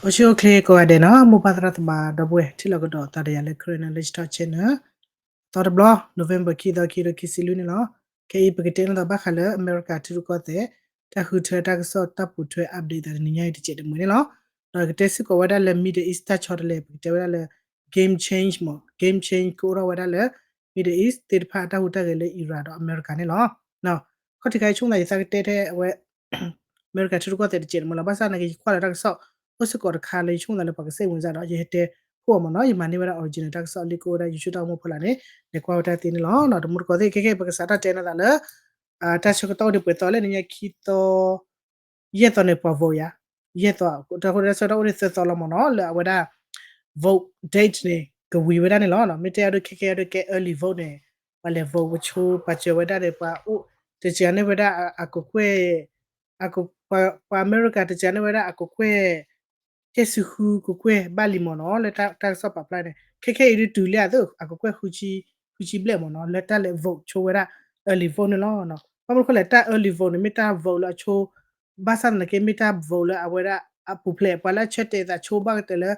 အိၣ်ဆူၣ်အိၣ်ချ့ကိးဂၤဒဲးနီၤ, မိၢ်ပၢ်သရၣ်သမါဒီပုၢ်ဝဲၢ် ထံၣ်လိာ်ကဒီးသးဒီးယၤလၢ Karen Knowledge Talk Channel အသီတဘျီ November ခံသီ ခံကထိခံဆံလွံၢ်န့ၣ်လီၤ. ခဲအံၤပကတဲန့ၢ်သးဘၣ်ဃးလၢ အမဲရကၤထံရူၢ်ကီၢ်သဲး တၢ်ဃုထၢတၢ်ကစီၣ်တၢ်ပိာ်ထွဲ update သးတနံၤညါအံၤတစဲးတမှဲၤန့ၣ်လီၤ. ဒီးကတဲစ့ၢ်ကီးဝဲဒၣ်လၢ Middle East တၢ်ဆီတလဲ ပကတဲဝဲဒၣ်လၢ game change မ့ၢ် game change ကအိၣ်ထီၣ်ဝဲဒၣ်လၢ Middle East သ့ၣ်တဖၣ်အတၢ်ဟူးတၢ်ဂဲၤလၢ Iran ဒီးအမဲရကၤန့ၣ်လီၤ. ခီၣ်ထံးခါအံၤဆိကမိၣ်သးယသးကတဲထဲအဝဲ အမဲရကၤထံရူၢ်ကီၢ်သဲးတစဲးတမှဲၤလီၤ. ဘၣ်ဆၣ်သနာ်က့ ယကွၢ်လၢတၢ်ကစီၣ် အိၣ်စ့ၢ်ကီးတခါလၢယဆိကမိၣ်သးလၢပှၤကစဲးဝင်စၢ်ဒီး ယဟဲတဲဖှိၣ်အီၤမ့ၢ်နီၤ, ယမၤန့ၢ်ဝဲဒၣ် original တၢ်ကစီၣ်လံ ကအိၣ်ဝဲဒၣ် YouTube တၢ်အိၣ်မူအဖီလာ်န့ၣ် လဲၤကွၢ်ဝဲတၢ်သ့န့ၣ်လီၤ. တမူတကိးသ့ၣ် ခဲခဲအံၤ ပကစးထီၣ်တဲန့ၢ်သးလၢ တၢ်ဆၢကတီၢ်အိၣ်ဒံးပှဲၤသီလဲၣ်န့ၣ် ညါခံသီ ယဲၢ်သီန့ၣ် ပှၤ vote ယၤ ယဲၢ်သီ တၢ်ဃိတၢ်ဆၢကတီၢ်အိၣ်ဒံးသၢသီလီၤမ့ၢ်နီၤ, လၢအဝဲဒၣ် vote date န့ၣ် ကဝံၤဝဲဒၣ်န့ၣ်လီၤ. မ့ၢ်တဲအဒိခဲခဲအဒိကဲ early vote န့ၣ် ပှၤလဲၤ vote ဝဲဆိ ပှၤစၢၤဝဲဒၣ်န့ၣ် ပှၤအိၣ် တစှၤန့ၢ်ဝဲဒၣ်အကကွဲၢ် ပှၤအမဲရကၤတစှၤန့ၢ်ဝဲဒၣ်အကကွဲၢ် ဃဲၢ်ဆံဃုကကွဲၢ်ဘၣ်လံမ့ၢ်နီၤ, လၢတၢ်ကစီၣ်ပာ်ဖျါန့ၣ် ခဲခဲအံၤဒုးတုၤလၢအသး အကကွဲၢ်ဃုဆံဘျဲၣ်မ့ၢ်နီၤ, လၢတၢ်လဲၤ vote ဆိဝဲဒၣ် early vote န့ၣ်လီၤ. ဘၣ်မနုၤဃိလဲၣ် တၢ် early vote န့ၣ် မ့ၢ်တၢ် vote လၢအဆိ ဘၣ်ဆၣ်သနာ်က့ မ့ၢ်တၢ် vote လၢအဝဲဒၣ်အပူၤဖျဲး ပှၤလၢအဆၢတဲာ်သးဆိဘၣ်ကတၢၢ်လၢ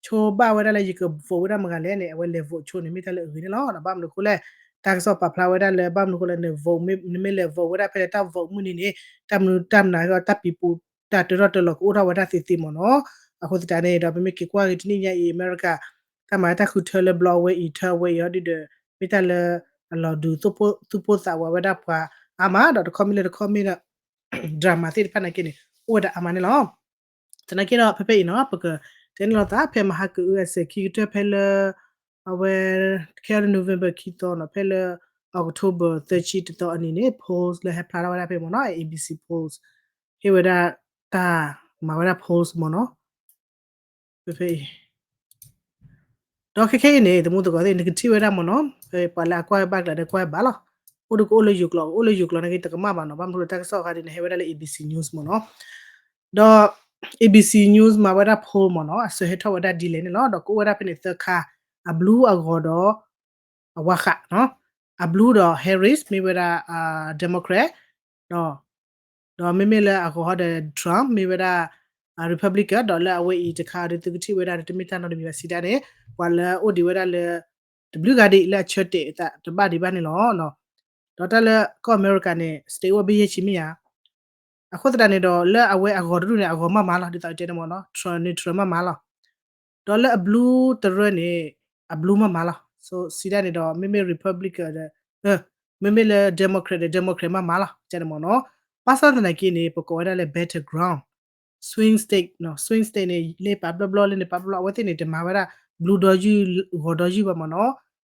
ဆိဘၣ်ဝဲဒၣ်လၢယက vote ဝဲဒၣ်မတၤဂၤလဲၣ်န့ၣ် အဝဲလဲၤ vote ဆိန့ၣ် မ့ၢ်တၢ်လၢအဂ့ၤန့ၣ်လီၤ. ဘၣ်မနုၤဃိလဲၣ် တၢ်ကစီၣ်ပာ်ဖျါဝဲဒၣ်လၢ ဘၣ်မနုၤဃိလဲၣ် န vote မ့ၢ် နမ့ၢ်လဲၤ vote ဝဲဒၣ်ဖဲလဲၣ်တၢ် vote မုၢ်နံၤန့ၣ် တၢ်မနုၤတၢ်မနုၤဂ့ၤ တၢ်ပံၤပူၤ တၢ်တရီၢ်တလီၤကအိၣ်ထီၣ်ဝဲဒၣ်သ့သ့မ့ၢ်နီၤ. အဃိသတးန့ၣ်ဒီး ပမ့ၢ်က့ၤကွၢ်က့ၤတနံၣ်ညါအံၤ အမဲရကၤ တၢ်မၤတၢ်ဃုထၢလၢဘျီဝဲအံၤ ထၢဝဲအံၤအီၤဒ်ဒီး မ့ၢ်တၢ်လၢအလီၤဒုး သူၣ်ပိၢ်သးဝးဝဲဒၣ်ပှၤအါမး ဒီးတခီမ့ၢ်လၢတခီမ့ၢ်ဒီး drama သ့ၣ်တဖၣ်နာ်က့န့ၣ် အိၣ်ဝဲဒၣ်အါမးန့ၣ်လီၤ. သနာ်က့ဒီး ဖဲဖဲအံၤနီၤ ပကတဲန့ၢ်လိာ်သး ဖဲမဟါကအုအစဲးခံကတၢၢ်ဖဲလၢ အဝဲ ခဲအံၤ November ခံသီနီၤ ဖဲလၢ October သၢဆံတသီအနံၤန့ၣ် polls လၢဟဲဖျါထီၣ်ဝဲဒၣ်ဖဲမ့ၢ်နီၤ ABC polls ဟ့ၣ်ဝဲဒၣ်တၢ်မၤဝဲဒၣ် polls မ့ၢ်နီၤ ဖဲဖဲအံၤ ဒီးခဲခဲအံၤန့ၣ် တမူတကိးသ့ၣ် နကထံၣ်ဝဲဒၣ်မ့ၢ်နီၤ ပှၤလၢအကွၢ်ဝဲဘၣ်ကျါဒီးကွၢ်ဝဲဘၣ်လီၤ. အိၣ်ဒီးကအိၣ်လၢယိၤကျိာ် အိၣ်လၢယိၤကျိာ်နာ်က့တကမၣ်ဘၣ်နီၤ ဘၣ်မနုၤလၢတၢ်ကစီၣ်အခါဒ်န့ၣ် ဟဲဝဲဒၣ်လၢ ABC News မ့ၢ်နီၤ ဒီး ABC News မၤဝဲဒၣ် poll မ့ၢ်နီၤ အစၢၤဟဲထီၣ်ဝဲဒၣ်ဒ်လဲၣ်န့ၣ်လီၤ. ဒီးကအိၣ်ဝဲဒၣ်ဖဲန့ၣ်သၢခါ အဘျူးအဂီၤဒီး အဝါဃးနီၤ အဘျူးဒီး Harris မ့ၢ်ဝဲဒၣ် Democrat ဒီး ဒီးမ့မ့ၢ်လၢအဂီၤဟီဒီး Trump မ့ၢ်ဝဲဒၣ် Republican ဒီးလၢအဝဲအံၤတခါဒီး သုကထံၣ်ဝဲဒၣ်ဒီး တမ့ၢ်တၢ်နီတမံၤဘၣ် စံးဒၣ်န့ၣ် ပှၤလၢအအိၣ်ဒံးဝဲဒၣ်လၢ တဘျုးဂၤဒံးလၢအဆၢတဲာ်အသးတဘၣ်ဒံးဘၣ်န့ၣ်လီၤ. ဒီးတၢ်လၢကီၢ်အမဲရကၤန့ၣ် state အိၣ်ဘ့ၣ်ယဲၢ်ဆံမ့ၢ်ဧါ အဃိသတးန့ၣ်ဒီး လၢအဝဲအဂီၤတဒူၣ်န့ၣ် အဂီၤမးမးလီၤ ဒ်သိးတဲန့ၣ်မ့ၢ်နီၤ Trump န့ၣ် Trump မးမးလီၤ. ဒီးလၢအဘျူးတရၢန့ၣ် အဘျူးမးမးလီၤ. so စံးဒၣ်န့ၣ်ဒီး မ့မ့ၢ် Republican ဒီး မ့မ့ၢ်လၢ Democrat ဒီး Democrat မးမးလီၤ တဲန့ၣ်မ့ၢ်နီၤ. ဘၣ်ဆၣ်သနာ်က့န့ၣ် ပကိးဝဲဒၣ်လၢ battleground swing state နီၤ swing state န့ၣ် လၢပာ်ဘျီဘျီလၢန့ၣ်ပာ်ဘျီဘျီ အဝဲသ့ၣ်န့ၣ် တမၤဝဲဒၣ် ဘျူးဒီယုၢ် ဂီၤဒီယုၢ်ဘၣ်မ့ၢ်နီၤ.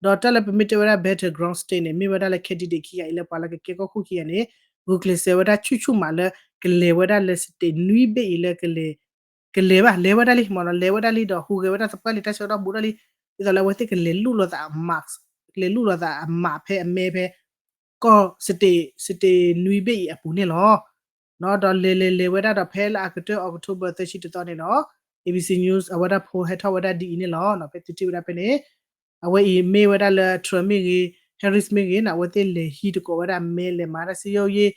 ဒီးတၢ်လၢပမ့ၢ်တဲဝဲဒၣ် battleground state န့ၣ် မ့ၢ်ဝဲဒၣ်လၢ candidate ခံဂၤအံၤလၢပှၤလၢကကဲကီၢ်ခိၣ်ခံဂၤန့ၣ် ဂုာ်ကျဲးစၢးဝဲဒၣ်ဆူၣ်ဆူၣ်မးလၢ ကလဲၤဝဲဒၣ်လၢ state နွံဘ့ၣ်အံၤလၢကလဲၤ ကလဲၤဘၣ် လဲၤဝဲဒၣ်လံမ့ၢ်နီၤ လဲၤဝဲဒၣ်လံဒီးဟူးဂဲၤဝဲဒၣ်သပှၢ်လံတၢ်ဆၢကတီၢ်ဘူးထီၣ်လံ ဒ်သိးလၢအဝဲသ့ၣ်ကလဲၤလူၢ်လိာ်သးအ marks ကလဲၤလူၢ်လိာ်သးအ mark ဖဲအမဲဖဲ ကီၢ် state state နွံဘ့ၣ်အံၤအပူၤန့ၣ်လီၤ. ဒီးလဲၤလဲၤလဲၤဝဲဒၣ်ဒီးဖဲလၢအကတၢၢ် October သၢဆံတသီန့ၣ်ဒီး ABC News အဝဲဒၣ် poll ဟဲထီၣ်ဝဲဒၣ်ဒ်အံၤန့ၣ်လီၤ. ဖဲသုထံၣ်ဝဲဒၣ်ဖဲန့ၣ် အဝဲအံၤမ့ၢ်ဝဲဒၣ်လၢ Trump မ့ၢ်ဂ့ၤ Harris မ့ၢ်ဂ့ၤန့ၣ် အဝဲသ့ၣ်လဲၤဟံးသကိးဝဲဒၣ်မဲ လဲၤမၤတၢ်စံယိယ့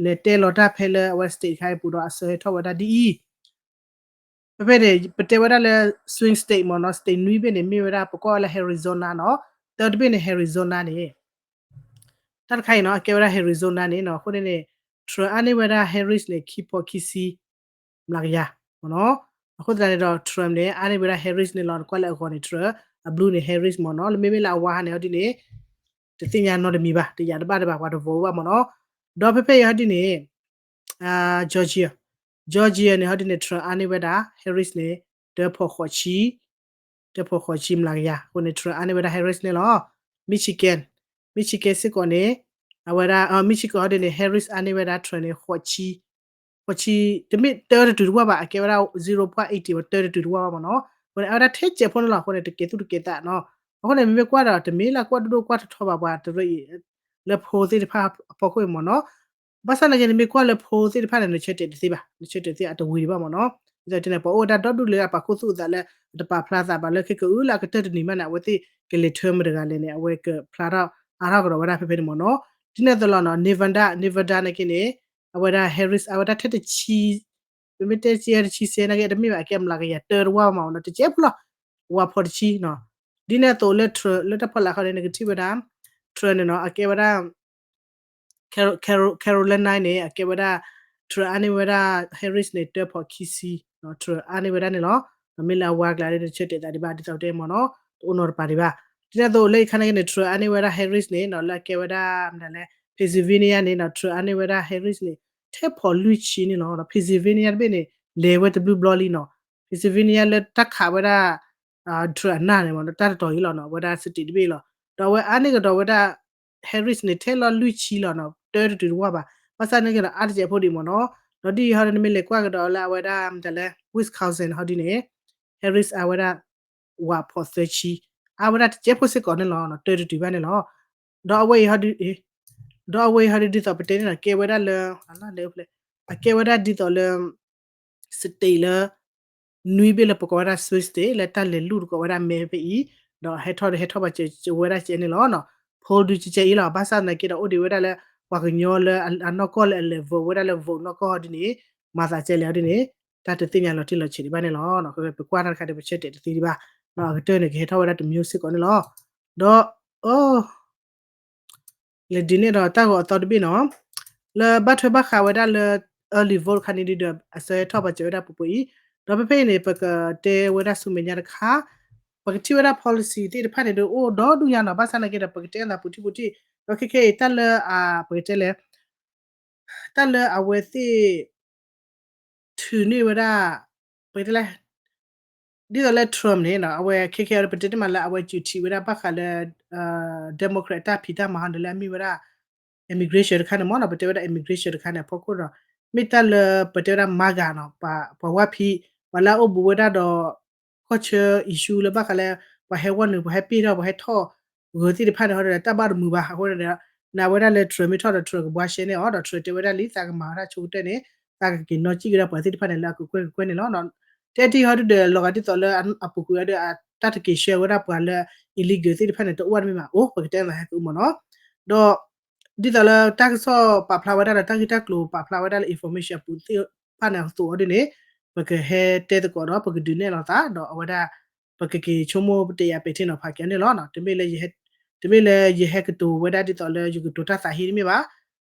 လဲၤတဲလီၤတၢ်ဖဲလၢအဝဲ state တခါအံၤပူၤဒီးအစၢၤဟဲထီၣ်ဝဲဒၣ်ဒ်အံၤ ဖဲဖဲန့ၣ် ပတဲဝဲဒၣ်လၢ swing state မ့ၢ်နီၤ state နွံဘ့ၣ်န့ၣ် မ့ၢ်ဝဲဒၣ် ပကွၢ်ဝဲလၢ Arizona နီၤ သၢတဘ့ၣ်န့ၣ် Arizona န့ၣ် တၢ်တခါအံၤနီၤ အကဲဝဲဒၣ် Arizona န့ၣ်နီၤ အဃိန့ၣ်န့ၣ် Trump အါန့ၢ်ဝဲဒၣ် Harris န့ၣ် ခံဖီခံဆံ မျးကယၤ မ့ၢ်နီၤ အဃိသတးန့ၣ်ဒီး Trump န့ၣ် အါန့ၢ်ဝဲဒၣ် Harris န့ၣ်လီၤ နကွၢ်လၢအဂီၤန့ၣ် Trump အဘျူးန့ၣ် Harris မ့ၢ်နီၤ လၢမ့မ့ၢ်လၢအဝါဟါန့ၣ် ဟီဒ်န့ၣ် တသ့ၣ်ညါနီတမံၤဘၣ် တယာ်တဘၣ်တဘၣ် ပှၤတ vote ဘၣ်မ့ၢ်နီၤ ဒီးဖဲဖဲအံၤဟီဒ်န့ၣ် Georgia Georgia န့ၣ် ဟီဒ်န့ၣ် Trump အါန့ၢ်ဝဲဒၣ် Harris န့ၣ် တၢဖီၣ်ဃိးဆံ တၢဖီၣ်ဃိးဆံမျးကယၤ အဃိန့ၣ် Trump အါန့ၢ်ဝဲဒၣ် Harris န့ၣ်လီၤ Michigan Michigan စ့ၢ်ကီးန့ၣ် အဝဲဒၣ် Michigan ဟီဒ်န့ၣ် Harris အါန့ၢ်ဝဲဒၣ် Trump န့ၣ် ဃိးဆံ ဃိးဆံ တမ့ၢ်တၢတတုၤတဝၢ်ဘၣ် အကဲဝဲဒၣ် zero point eighty တၢတတုၤတဝၢ်ဘၣ်မ့ၢ်နီၤ အဃိန့ၣ် အဝဲဒၣ်ထဲကဲးဖိန့ၣ်လီၤ အဃိန့ၣ် တကဲးသူၣ်တကဲးသးနီၤ အဃိန့ၣ် မ့မ့ၢ်ကွၢ်ဒီး တမ့ၢ်လၢကွၢ်ဒိၣ်ဒိၣ်ကွၢ်ထီထီဘၣ်ပှၤတရၢအံၤ လၢ poll သ့ၣ်တဖၣ်အဖီခိၣ်အံၤမ့ၢ်နီၤ ဘၣ်ဆၣ်သနာ်က့ နမ့ၢ်ကွၢ်လၢ poll သ့ၣ်တဖၣ်န့ၣ် နဆၢတဲာ်တသ့ဘၣ် နဆၢတဲာ်တသ့အတဝံၤဒံးဘၣ်မ့ၢ်နီၤ ဒ်သိးတဲန့ၣ် ပှၤအိၣ်ဝဲဒၣ်ဒီဒူၣ်လၢအပာ်ခူသူၣ်အသးလၢ အတပာ်ဖျါသးဘၣ်လၢခဲကအုလၢအကတၢၢ်တနံၤမးန့ၣ် အဝဲသ့ၣ်ကလဲၤထၢမတၤတဂၤလဲၣ်န့ၣ် အဝဲကဖျါထီၣ်အါထီၣ်ကဒီးဝဲဒၣ်ဖဲဖဲန့ၣ်မ့ၢ်နီၤ ဒ်န့ၣ်အသိးလီၤနီၤ Nevada Nevada နာ်က့န့ၣ် အဝဲဒၣ် Harris အဝဲဒၣ်ထဲတဆံ ပမ့ၢ်တဲတဆံယဲၢ်တဆံဆဲနာ်က့ တမ့ၢ်ဘၣ် အကဲမလၤကယၤတၢတဝၢ်မးနီၤ တကဲဖိလီၤ ဝၤဖီတဆံနီၤ. ဒ်န့ၣ်အသိးလၢ Trump လၢတၢ်ဖီလာ်ခီန့ၣ် နကထံၣ်ဝဲဒၣ် Trump န့ၣ်နီၤ အကဲဝဲဒၣ် Carol- Carol- Carolina န့ၣ် အကဲဝဲဒၣ် Trump အါန့ၢ်ဝဲဒၣ် Harris န့ၣ် တၢဖီးခံဆံ Trump အါန့ၢ်ဝဲဒၣ်န့ၣ်လီၤ. ဒီးမ့ၢ်လၢအဝါကျါဒီး နဆၢတဲာ်သးဒံးဘၣ် ဒ်သိးတဲမ့ၢ်နီၤ တအိၣ်နီတပၤဒံးဘၣ်. ဒ်န့ၣ်အသိးလၢယခါန့ၣ်က့န့ၣ် Trump အါန့ၢ်ဝဲဒၣ် Harris န့ၣ်နီၤ လၢအကဲဝဲဒၣ် မတၤလဲၣ် Pennsylvania န့ၣ်နီၤ Trump အါန့ၢ်ဝဲဒၣ် Harris န့ၣ် ထဲဖီးလွံၢ်ဆံန့ၣ်လီၤ. ဒီး Pennsylvania တဘ့ၣ်န့ၣ် လဲၤဝဲတဘျုးဘျီလံနီၤ. Pennsylvania လၢတၢ်ခးဝဲဒၣ် Trump အနၢ်န့ၣ်မ့ၢ်နီၤ တၢ်တတီၤအံၤလီၤနီၤ အဝဲဒၣ် state တဘ့ၣ်လီၤ. ဒီးအဝဲအါန့ၢ်ကဒီးဝဲဒၣ် Harris န့ၣ် ထဲလီၤလွံၢ်ဆံလီၤနီၤ တၢတတုၤတဝၢ်ဘၣ်. ဘၣ်ဆၣ်န့ၣ်ကဒီးအါတစဲးဖိဒံးမ့ၢ်နီၤ. ဒီးဒ်အံၤဟီဒီး နမ့ၢ်လဲၤကွၢ်ကဒီးလၢအဝဲဒၣ် မတၤလဲၣ် Wisconsin ဟီဒ်န့ၣ် Harris အါဝဲဒၣ် ဝၤဖီးသၢဆံ အါဝဲဒၣ်တစဲးဖိစ့ၢ်ကီးန့ၣ်လီၤ တၢတတုၤဘၣ်န့ၣ်လီၤ. ဒီးအဝဲအံၤဟီဒ် ဒီးအဝဲအံၤဟီဒ် ဒ်သိးပတဲန့ၣ်နီၤ ကဲဝဲဒၣ်လၢ အကဲဝဲဒၣ်ဒ်သိးလၢ state လၢ နွံဘ့ၣ်လၢပကိးဝဲဒၣ် swing state လၢတၢ်လဲၤလူၢ်တကိးဝဲဒၣ်မဲဖဲအံၤ ဒီးဟဲထီၣ်ဒီးဟဲထီၣ်ဘၣ်စၢၤဝဲဒၣ်ကဲန့ၣ်လီၤ. poll ဒုကဲကဲအံၤလီၤ. ဘၣ်ဆၣ်သနာ်က့ဒီးအိၣ်ဒံးဝဲဒၣ်လၢ ပှၤကညီလၢအနီၢ်ကီၢ်လၢအလဲၤ vote ဝဲဒၣ်လၢ vote နီၢ်ကီၢ်ဟီဒ်န့ၣ် မၤသးကဲလဲၣ်ဟီဒ်န့ၣ် တၢ်တသ့ၣ်ညါလီၤတံၢ်လီၤဆဲးဒံးဘၣ်န့ၣ်လီၤ. ပကွၢ်တၢ်တခါဒီး ပဆၢတဲာ်တသ့ဒံးဘၣ်. အကတၢၢ်န့ၣ် ကဟဲထီၣ်ဝဲဒၣ်တမျိုးစ့ၢ်ကီးန့ၣ်လီၤ. ဒီး လဲၤဒ်န့ၣ်ဒီးတၢ်ဂီၤအသီတဘ့ၣ်နီၤ လၢဘၣ်ထွဲဘၣ်ဃးဝဲဒၣ်လၢ early vote တခါန့ၣ်ဒီး အဆၢထီၣ်ပာ်စၢၤဝဲဒၣ်ပူၤပူၤအံၤ ဒီးဖဲဖဲအံၤန့ၣ် ပကတဲဝဲဒၣ်ဆူမဲာ်ညါတခါ ပကထံၣ်ဝဲဒၣ် policy သ့ၣ်တဖၣ်န့ၣ်ဒီး အိၣ်ဒီဒူၣ်ညါနီၤ ဘၣ်ဆၣ်သနာ်က့ဒီး ပကတဲအသးပူၤထံပူၤထံ ဒီးခဲခဲအံၤ တၢ်လၢ ပကတဲလဲၣ် တၢ်လၢအဝဲသ့ၣ် ထုးန့ၢ်ဝဲဒၣ် ပကတဲလဲၣ် ဒ်သိးလၢ Trump န့ၣ် အဝဲခဲခဲအံၤ ပတဲတ့ၢ်မးလၢအဝဲစူးထံးဝဲဒၣ်ဘၣ်ဃးလၢ Democrat တၢ်ဖံးတၢ်မၤဟီဒီးလၢအမ့ၢ်ဝဲဒၣ် immigration တခါန့ၣ်မ့ၢ်နီၤ ပတဲဝဲဒၣ် immigration တခါန့ၣ် အဖီခိၣ်ဒီး မ့ၢ်တၢ်လၢပတဲဝဲဒၣ် MAGA နီၤ ပှၤဝါဖံး ပှၤလၢအအိၣ်ဘူးဝဲဒၣ်ဒီး ကီၢ်ဆၢ issue လၢဘၣ်ဃးလၢ ပှၤဟဲဝီနုာ် ပှၤဟဲပ့ၢ်ထီၣ် ပှၤဟဲထီၣ်ဂၢၤသ့ၣ်တဖၣ်န့ၣ် ဟီဒီးတၢ်ဘၣ်တမုာ်ဘၣ် အဃိဒီး နာ်ဝဲဒၣ်လၢ Trump မ့ၢ်ထီၣ်ဒီး Trump ကဘှါရှဲန့ၢ်အီၤ ဒီး Trump တဲဝဲဒၣ်လံ သးကမၤဝဲဒၣ်ဆိကတၢၢ်န့ၣ် သးကက့ၤနီၣ်စံၣ်ကဒီးပှၤသ့ၣ်တဖၣ်န့ၣ် လၢအကကွဲၢ်ကကွဲၢ်န့ၣ်လီၤ. တဲတ့ၢ်ဟီဒုဒီး လီၤဂာ်ဒ်သိးလၢအပူၤကွံာ်အီၤဒီး တၢ်တက့ၤဆှၢဝဲဒၣ်ပှၤလၢ illegal သ့ၣ်တဖၣ်န့ၣ် တအိၣ်ဘၣ်တမ့ၢ်ဘၣ် အိၣ် ပကတဲသးဟဲကအိၣ်မ့ၢ်နီၤ ဒီး ဒ်သိးလၢတၢ်ကစီၣ်ပာ်ဖျါဝဲဒၣ်ဒီး တၢ်ဂ့ၢ်တၢ်ကျိၤပာ်ဖျါဝဲဒၣ်လၢ information အပူၤသ့ၣ်တဖၣ်န့ၣ်အသိးအီၤဒ်န့ၣ် ပကဟဲတဲသကိးဒီး ပကဒုးနဲၣ်လီၤသး ဒီးအဝဲဒၣ် ပကက့ၤဆိကမိၣ်ပတယာ်ပဲာ်ထံနီၤဖးက့ၤန့ၣ်လီၤ. တမ့ၢ်လၢ တမ့ၢ်လၢယဟဲကတိၤဝဲဒၣ်ဒ်သိးလၢ ယကတိၤတၢ်သးဟ့တမ့ၢ်ဘၣ်,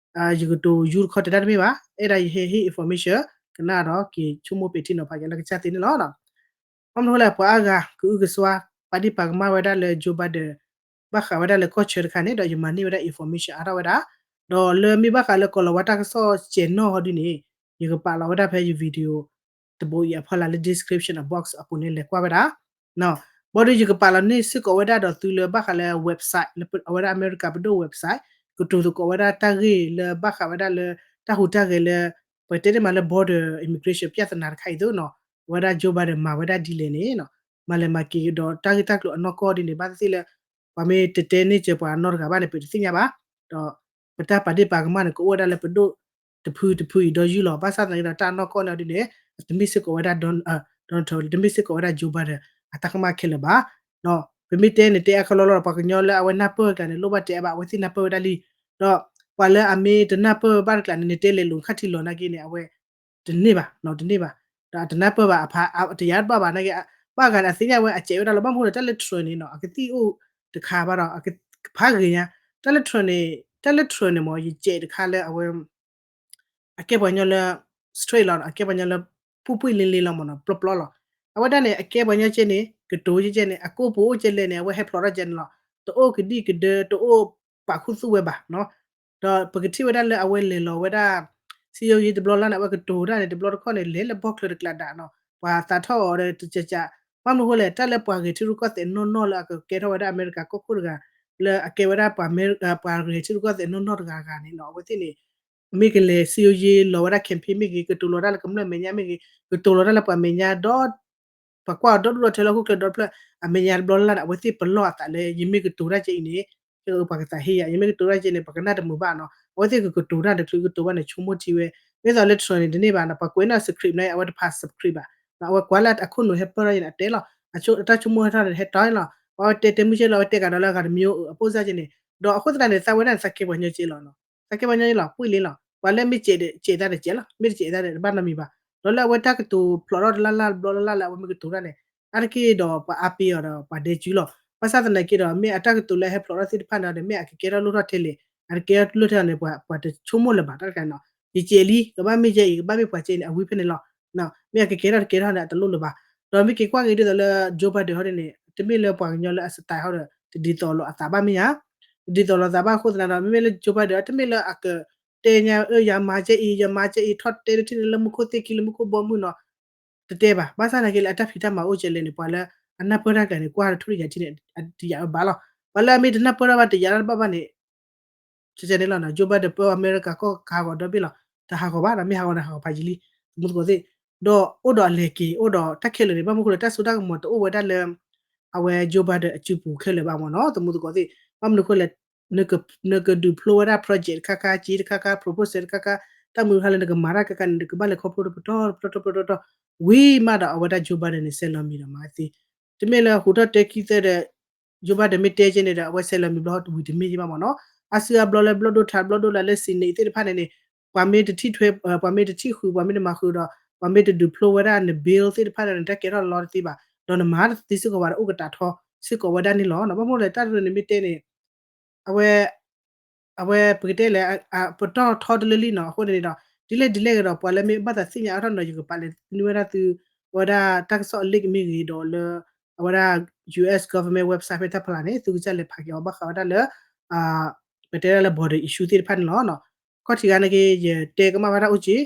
ယကတိၤယူတခီတဲတၢ်တမ့ၢ်ဘၣ်, အဲၣ်ဒၣ်ယဟဲဟ့ၣ် information ကနၣ်ဒီးက့ၤဆိကမိၣ်ပဲာ်ထံနီၤဖးက့ၤလၢကစၢ်သ့န့ၣ်လီၤ. ဘၣ်မနုၤဃိလဲၣ် ပှၤအါဂၤကအုကစွါ ပာ်ဒ့ၣ်ပာ်ကမၣ်ဝဲဒၣ်လၢ Joe Biden ဘၣ်ဃးဝဲဒၣ်လၢကီၢ်ဆၢတခါန့ၣ် ဒီးယမၤန့ၢ်ဝဲဒၣ် information အါထီၣ်ဝဲဒၣ်, ဒီးလၢမ့ၢ်ဘၣ်ဃးလၢကီၤလၤဝါတၢ်ကစီၣ်စဲးနီၣ်ဟီဒ်န့ၣ် ယကပာ်လီၤဝဲဒၣ်ဖဲယ video တဘိအံၤအဖီလာ်လၢ description box အပူၤန့ၣ် လဲၤကွၢ်ဝဲဒၣ် ဘၣ်ဒီးယကပာ်လီၤန့ၢ်စ့ၢ်ကီးဝဲဒၣ်ဒီးသုလၢဘၣ်ဃးလၢ website လၢအဝဲဒၣ်အမဲရကၤပဒိၣ် website ကတိၤသကိးဝဲဒၣ်တၢ်ဂ့ၢ်လၢဘၣ်ဃးဝဲဒၣ်လၢ တၢ်ဟူးတၢ်ဂဲၤလၢ ပကတဲတ့ၢ်မးလၢ border immigration ပြဿနာတခါအံၤသိးနီၤ, အဝဲဒၣ် Joe Biden မၤဝဲဒၣ်ဒ်လဲၣ်န့ၣ် မၤလဲၤမၤက့ၤဒီးတၢ်ဂ့ၢ်တၢ်ကျိၤအနီၢ်ကီၢ်ဒ်န့ၣ် ဘၣ်သ့ၣ်သ့ၣ်လၢ ပှၤမ့ၢ်တတဲန့ၢ်စၢၤပှၤနီတဂၤဘၣ်န့ၣ် ပတသ့ၣ်ညါဘၣ်, ဒီးပတၢ်ပာ်ဒ့ၣ်ပာ်ကမၣ်န့ၣ် ကအိၣ်ဝဲဒၣ်လၢပဒိၣ်တဖုတဖုအံၤဒီးယုၢ်လီၤ, ဘၣ်ဆၣ်သနာ်က့ဒီးတၢ်အနီၢ်ကီၢ်န့ၣ်ဒ်န့ၣ် တမ့ၢ်စ့ၢ်ကီးဝဲဒၣ် Donald Trump တမ့ၢ်စ့ၢ်ကီးဝဲဒၣ် Joe Biden အတၢ်ကမၣ်ခဲလၢာ်ဘၣ်, ပမ့ၢ်တဲန့ၣ်တဲအါကလီလီၤဒီး ပှၤကညီလၢအဝဲနၢ်ပၢၢ်ကျါန့ၣ် လိၣ်ဘၣ်တဲအါဘၣ် အဝဲသ့ၣ်နၢ်ပၢၢ်ဝဲဒၣ်လံ, ဒီးပှၤလၢအမ့ၢ်တနၢ်ပၢၢ်ဘၣ်တကျါန့ၣ် နတဲလဲၤလိာ်ခါထံလီၤနာ်က့န့ၣ် အဝဲ တန့ၢ်ဘၣ်, တန့ၢ်ဘၣ်, ဒီးအတနၢ်ပၢၢ်ဘၣ်အဖါ တယာ်တဘၣ်ဘၣ်နာ်က့, ဘၣ်ဂၤန့ၣ် အသ့ၣ်ညါဝဲအစဲးဝဲဒၣ်လီၤ, ဘၣ်မနုၤလဲၣ် တၢ်လၢ Trump န့ၣ်နီၤ အကသံၣ်အိၣ်တခါဘၣ်ဒီး ကဖးဂ့ၤညါ, တၢ်လၢ Trump န့ၣ် တၢ်လၢ Trump န့ၣ်မ့ၢ် ယစဲးတခါလၢအဝဲ အကဲပှၤကညီလၢ straight လီၤ, အကဲပှၤကညီလၢ ပူၣ်ပူၣ်လ့လ့လီၤမ့ၢ်နီၤ, ပျီပျီလီၤ, အဝဲဒၣ်န့ၣ် အကဲပှၤကညီကဲန့ၣ် ကတိၤကဲန့ၣ် အကိးပူၤအိၣ်ကဲလဲၣ်န့ၣ် အဝဲဟဲဖျိးထီၣ်ကဲန့ၣ်လီၤ, တအိၣ်ကဒံကဒၢ တအိၣ်ပာ်ခူသူၣ်ဝဲဘၣ်နီၤ, ဒီးပကထံၣ်ဝဲဒၣ်လၢအဝဲလဲၤလီၤဝဲဒၣ် စည်းရုံးရေး တဘျီလၢ်န့ၣ် အဝဲကတိၤတၢ်န့ၣ် တဘျီတခီၣ်န့ၣ် လဲၤလၢဘီၣ်ချၢတကျးဒၣ်နီၤ, ပှၤသးထီၣ်အီၤဒီးတကးကး, ဘၣ်မနုၤဃိလဲၣ် တၢ်လၢပှၤဂဲၤထံရူၢ်ကီၢ်သဲးနီၢ်နီၢ်လၢအကကဲထီၣ်ဝဲဒၣ်အမဲရကၤကီၢ်ခိၣ်တဂၤ လၢအကဲဝဲဒၣ်ပှၤဂဲၤထံရူၢ်ကီၢ်သဲးနီၢ်နီၢ်တဂၤဂၤန့ၣ်နီၤ, အဝဲသ့ၣ်န့ၣ် မ့ၢ်ကလဲၤစည်းရုံးရေး လီၤဝဲဒၣ် campaign မ့ၢ်ဂ့ၤ, ကတိၤလီၤတၢ်လၢကမျၢၢ်အမဲာ်ညါမ့ၢ်ဂ့ၤ, ကတိၤလီၤတၢ်လၢပှၤမဲာ်ညါဒီး ပှၤကွၢ်အီၤဒီဒူၣ်ဒီထၢလၢဟီၣ်ခိၣ်ချၢဒီဖျၢၣ်အမဲာ်ညါတဘျီလၢ်လၢ်န့ၣ် အဝဲသ့ၣ်ပလီၢ်အသးလၢ ယမ့ၢ်ကတိၤတၢ်ကဲအံၤန့ၣ် ပှၤကသးဟ့ယၤ, ယမ့ၢ်ကတိၤတၢ်ကဲန့ၣ် ပှၤကနၣ်တမုာ်ဘၣ်နီၤ, အဝဲသ့ၣ်ကကတိၤတၢ်တချုးကတိၤဘၣ်န့ၣ် ဆိကမိၣ်ထံဝဲ, မ့ၢ်သိးလၢ Trump န့ၣ် တန့ၢ်ဘၣ်နီၤ, ပှၤကွဲးန့ၢ် script န့ၣ် အဝဲတဖး script ဘၣ်, အဝဲကွၢ်လၢအခိၣ်နူာ်ဟဲပၢၢ်ထီၣ်ယဲန့ၣ် အတဲလီၤ, အတၢ်ဆိကမိၣ်ဟဲထီၣ်န့ၣ်ဟဲတီလီၤ, ပှၤဝဲတဲတဲမုၢ်ကဲလီၤ အဝဲတဲကဒီးလၢအဂၤတမံၤအိၣ် အပိၢ်စၢ်ကဲန့ၣ်, ဒီးအဃိသတးန့ၣ် သးဝဲဒၣ်န့ၣ် သးကဲပှၤကညီကဲလီၤနီၤ, သးကဲပှၤကညီကဲလီၤ ပှ့ၢ်လ့လီၤ, ပှၤလၢမ့ၢ်စဲးဒီးစဲးသးဒီးကဲလီၤ, မ့ၢ်တစဲးသးဒီးတဘၣ်နီတမံၤဘၣ်, ဒီးလၢအဝဲတၢ်ကတိၤဖျိးထီၣ်တလၢ်လၢ်ဘျီလၢ်လၢ်လၢအဝဲမ့ၢ်ကတိၤတၢ်န့ၣ် အါတက့ၢ်ဒီးပှၤအါပ့ၤအီၤဒီးပှၤဒဲကၠူလီၤ. ဘၣ်ဆၣ်သနာ်က့ဒီး မ့ၢ်အတၢ်ကတိၤလၢအဟဲဖျိးထီၣ်သ့ၣ်တဖၣ်န့ၣ်ဒီး မ့ၢ်အကကဲထီၣ်လိၣ်ထီၣ်ထဲလဲၣ်, အတကဲထီၣ်လိၣ်ထဲန့ၣ် ပှၤတဆိကမိၣ်လၢၤဘၣ်တၢ်တခါန့ၣ်နီၤ. ယကဲလံ ကဘၣ်မ့ၢ်ယဲအံၤ ကဘၣ်မ့ၢ်ပှၤကဲန့ၣ် အဝံဖဲန့ၣ်လီၤ. မ့ၢ်အကကဲထီၣ်တကဲထီၣ်န့ၣ် အတလိၣ်လၢၤဘၣ်. ဒီးမ့ၢ်က့ၤကွၢ်က့ၤဒ်သိးလၢ Joe Biden ဟီဒ်န့ၣ် တမ့ၢ်လၢပှၤကညီလၢအ style ဟီဒီး တဒ်သိးလိာ်အသးဘၣ်မ့ၢ်ဧါ. တဒ်သိးလိာ်သးဘၣ်အဃိသတးဒီး မ့မ့ၢ်လၢ Joe Biden တမ့ၢ်လၢအကတဲညါ အၢ ယမၤကဲအံၤ ယမၤကဲအံၤ ထီၣ်တဲတထံၣ်န့ၣ်လၢမူခိၣ်သ့ၣ်ခံလၢမူခိၣ်ဘီမုၢ်နီၤ တတဲဘၣ်. ဘၣ်ဆၣ်သနာ်က့လၢအတၢ်ဖံးတၢ်မၤအိၣ်ကဲလဲၣ်န့ၣ် ပှၤလၢအနၢ်ပၢၢ်တၢ်ကျါန့ၣ် ကွၢ်တထူၣ်တယၤထံၣ်န့ၣ် တယာ်ဝဲဘၣ်လီၤ. ပှၤလၢအမ့ၢ်တနၢ်ပၢၢ်တၢ်ဘၣ် တယာ်တၢ်တဘၣ်ဘၣ်န့ၣ် ကဲန့ၣ်လီၤနီၤ. Joe Biden ပၢအမဲရကၤကီၢ်ကဟးဂီၤဒီဘ့ၣ်လီၤ. တဟးဂီၤဘၣ်နီၤ မ့ၢ်ဟးဂီၤန့ၣ် ဟးဂီၤဖးယံာ်လံ သမူသကိးသ့ၣ်. ဒီးအိၣ်ဒီးအလဲၤက့ၤ အိၣ်ဒီးတၢ်ခဲလၢာ်န့ၣ် ဘၣ်မနုၤအဃိလဲၣ် တၢ်စိတၢ်ကမီၤတအိၣ်ဝဲဒၣ်လၢ အဝဲ Joe Biden အစုပူၤခဲလၢာ်ဘၣ်မ့ၢ်နီၤ သမူသကိးသ့ၣ်. ဘၣ်မနုၤအဃိလဲၣ် နကဒုးဖျိဝဲဒၣ် project တခါခါ က့တခါခါ proposal တခါခါ တၢ်မနုၤတခါလၢနကမၤတၢ်တခါခါန့ၣ် နကဘၣ်လဲၤခီဖျိတပတီၢ်တပတီၢ်တပတီၢ်တပတီၢ် ဝံၤမးဒီးအဝဲဒၣ် Joe Biden န့ၣ် ဆဲးလီၤမံၤဒီးမၤသ့. တမ့ၢ်လၢဟူးထီၣ်တဲခံသၢဒီး Joe Biden မ့ၢ်တဲကဲန့ၣ်ဒီး အဝဲဆဲးလီၤမံၤဘျီဝံၤတမ့ၢ်ဘၣ်မ့ၢ်နီၤ. အါစုအါဘျီလၢဘျီၣ်ဒိၣ်ထးဘျီၣ်ဒိၣ်လၢ Senate သ့ၣ်တဖၣ်န့ၣ်န့ၣ် ပှၤမ့ၢ်တထံၣ်ထွဲ ပှၤမ့ၢ်တထံၣ်ဃုာ် ပှၤမ့ၢ်တမၤဃုာ်ဒီး ပှၤမ့ၢ်တဒုးဖျိဝဲဒၣ်န bill သ့ၣ်တဖၣ်န့ၣ် တၢ်ကဲထီၣ်လီၤတသ့ဘၣ်. ဒီးနမၤတသ့စ့ၢ်ကီးဘၣ်ဒီးအိၣ်ကတးထီစ့ၢ်ကီးဝဲဒၣ်န့ၣ်လီၤ. ဘၣ်မနုၤလဲၣ် တၢ်တရၢန့ၣ်မ့ၢ်တဲန့ၣ် အဝဲ အဝဲပကတဲလဲၣ် ပတီၢ်ထီတလၢလံနီၤ. အဃိန့ၣ်ဒီး ဒ်လဲၣ်ဒ်လဲၣ်ကဒီး ပှၤလၢမ့ၢ်ဘၣ်သးသ့ၣ်ညါအါထီၣ်နီၤ ယကပာ်လဲၤနုာ်ဝဲဒၣ်သု အဝဲဒၣ်တၢ်ကစီၣ်အ link မ့ၢ်ဂ့ၤဒီးလၢ အဝဲဒၣ် US government website ဖဲတၢ်ဖျါန့ၣ် သုကစၢ်လဲၤဖးက့ၤအီၤဘၣ်ဃးဝဲဒၣ်လၢ ပတဲဒၣ်လၢ border issue သ့ၣ်တဖၣ်န့ၣ်လီၤ. ခီၣ်ထံးဂၤန့ၣ်က့ ယတဲကမၣ်ဘၣ်တၢ်အိၣ်က့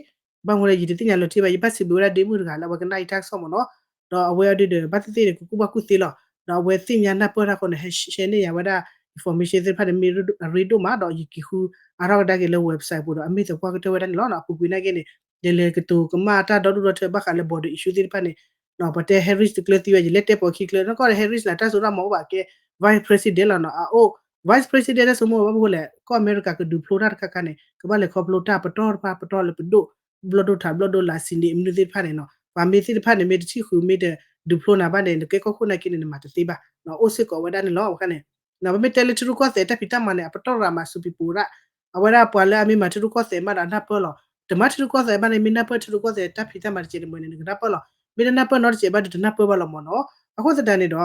ဘၣ်မနုၤလဲၣ် ယတသ့ၣ်ညါလီၤတံၢ်ဘၣ် ယဘၣ်စံးဘျုးဝဲဒၣ်ဒ့မုၣ်တဂၤလၢအဝဲကနၣ်ယတၢ်ကစီၣ်မ့ၢ်နီၤ. ဒီးအဝဲအီၤဒုးဒီး ဘၣ်သ့ၣ်သ့ၣ်န့ၣ် ကကူၣ်ဘၣ်ကူၣ်သ့လီၤ. ဒီးအဝဲသ့ၣ်ညါနၢ်ပၢၢ်တၢ်ဃိန့ၣ် ဟဲ share န့ၢ်ယၤဝဲဒၣ် information သ့ၣ်တဖၣ်န့ၣ် မ့ၢ်အရ့ဒိၣ်မး ဒီးယက့ၤဃုအါထီၣ်ကဒါက့ၤလၢ website ပူၤဒီး အမ့ၢ်သပှၢ်ကတၢၢ်ဝဲဒၣ်န့ၣ်လီၤ. အပူၤကွံာ်နာ်က့န့ၣ် ယလဲၤကတိၤကမၣ်တၢ်ဒီဒူၣ်ဒီထၢဘၣ်ဃးလၢ border issue သ့ၣ်တဖၣ်န့ၣ် ပတဲ Harris တကျၢၤသံဝဲ ယလဲၤတဲပိာ်ခံကျၢၤ နကီၢ်ဒီး Harris န့ၣ် တၢ်စိတၢ်ကမီၤအိၣ်ဘၣ်ကဲ vice president လီၤနီၤ. အအိၣ် vice president တၢ်စိမိၣ်ဘၣ်မနုၤအဃိလဲၣ် ကီၢ်အမဲရကၤကဒုးဖျိတၢ်တခါခါန့ၣ် ကဘၣ်လဲၤခီဖျိတၢ်ပတီၢ်တဖၣ်ပတီၢ်လၢပဒိၣ် ဘျီၣ်ဒိၣ်ထးဘျီၣ်ဒိၣ်လၢ Senate မနုၤသ့ၣ်တဖၣ်န့ၣ်နီၤ. ပှၤမ့ၢ်သ့ၣ်တဖၣ်န့ၣ် မ့ၢ်တထံၣ်ဃုာ် မ့ၢ်တဒုးဖျိနၤဘၣ်န့ၣ် နကဲကီၢ်ခိၣ်နာ်က့န့ၣ် နမၤတသ့ဘၣ် အိၣ်စ့ၢ်ကီးဝဲဒၣ်န့ၣ်လီၤ. အဝဲန့ၣ် ပမ့ၢ်တဲလၢထံရူၢ်ကီၢ်သဲးတၢ်ဖံးတၢ်မၤန့ၣ် အပတီၢ်ရၤမးစူးပံပူၤဒၣ် အဝဲဒၣ်ပှၤလၢအမ့ၢ်မၤထံရူၢ်ကီၢ်သဲးမးဒီးအနၢ်ပၢၢ်လီၤ. တမၤထံရူၢ်ကီၢ်သဲးဘၣ်န့ၣ် မ့ၢ်နၢ်ပၢၢ်ထံရူၢ်ကီၢ်သဲးတၢ်ဖံးတၢ်မၤတစဲးတမှဲၤန့ၣ် နကနၢ်ပၢၢ်လီၤ. မ့ၢ်တနၢ်ပၢၢ်နီတစဲးဘၣ်ဒီးတနၢ်ပၢၢ်ဘၣ်လီၤမ့ၢ်နီၤ. အဃိသတးန့ၣ်ဒီး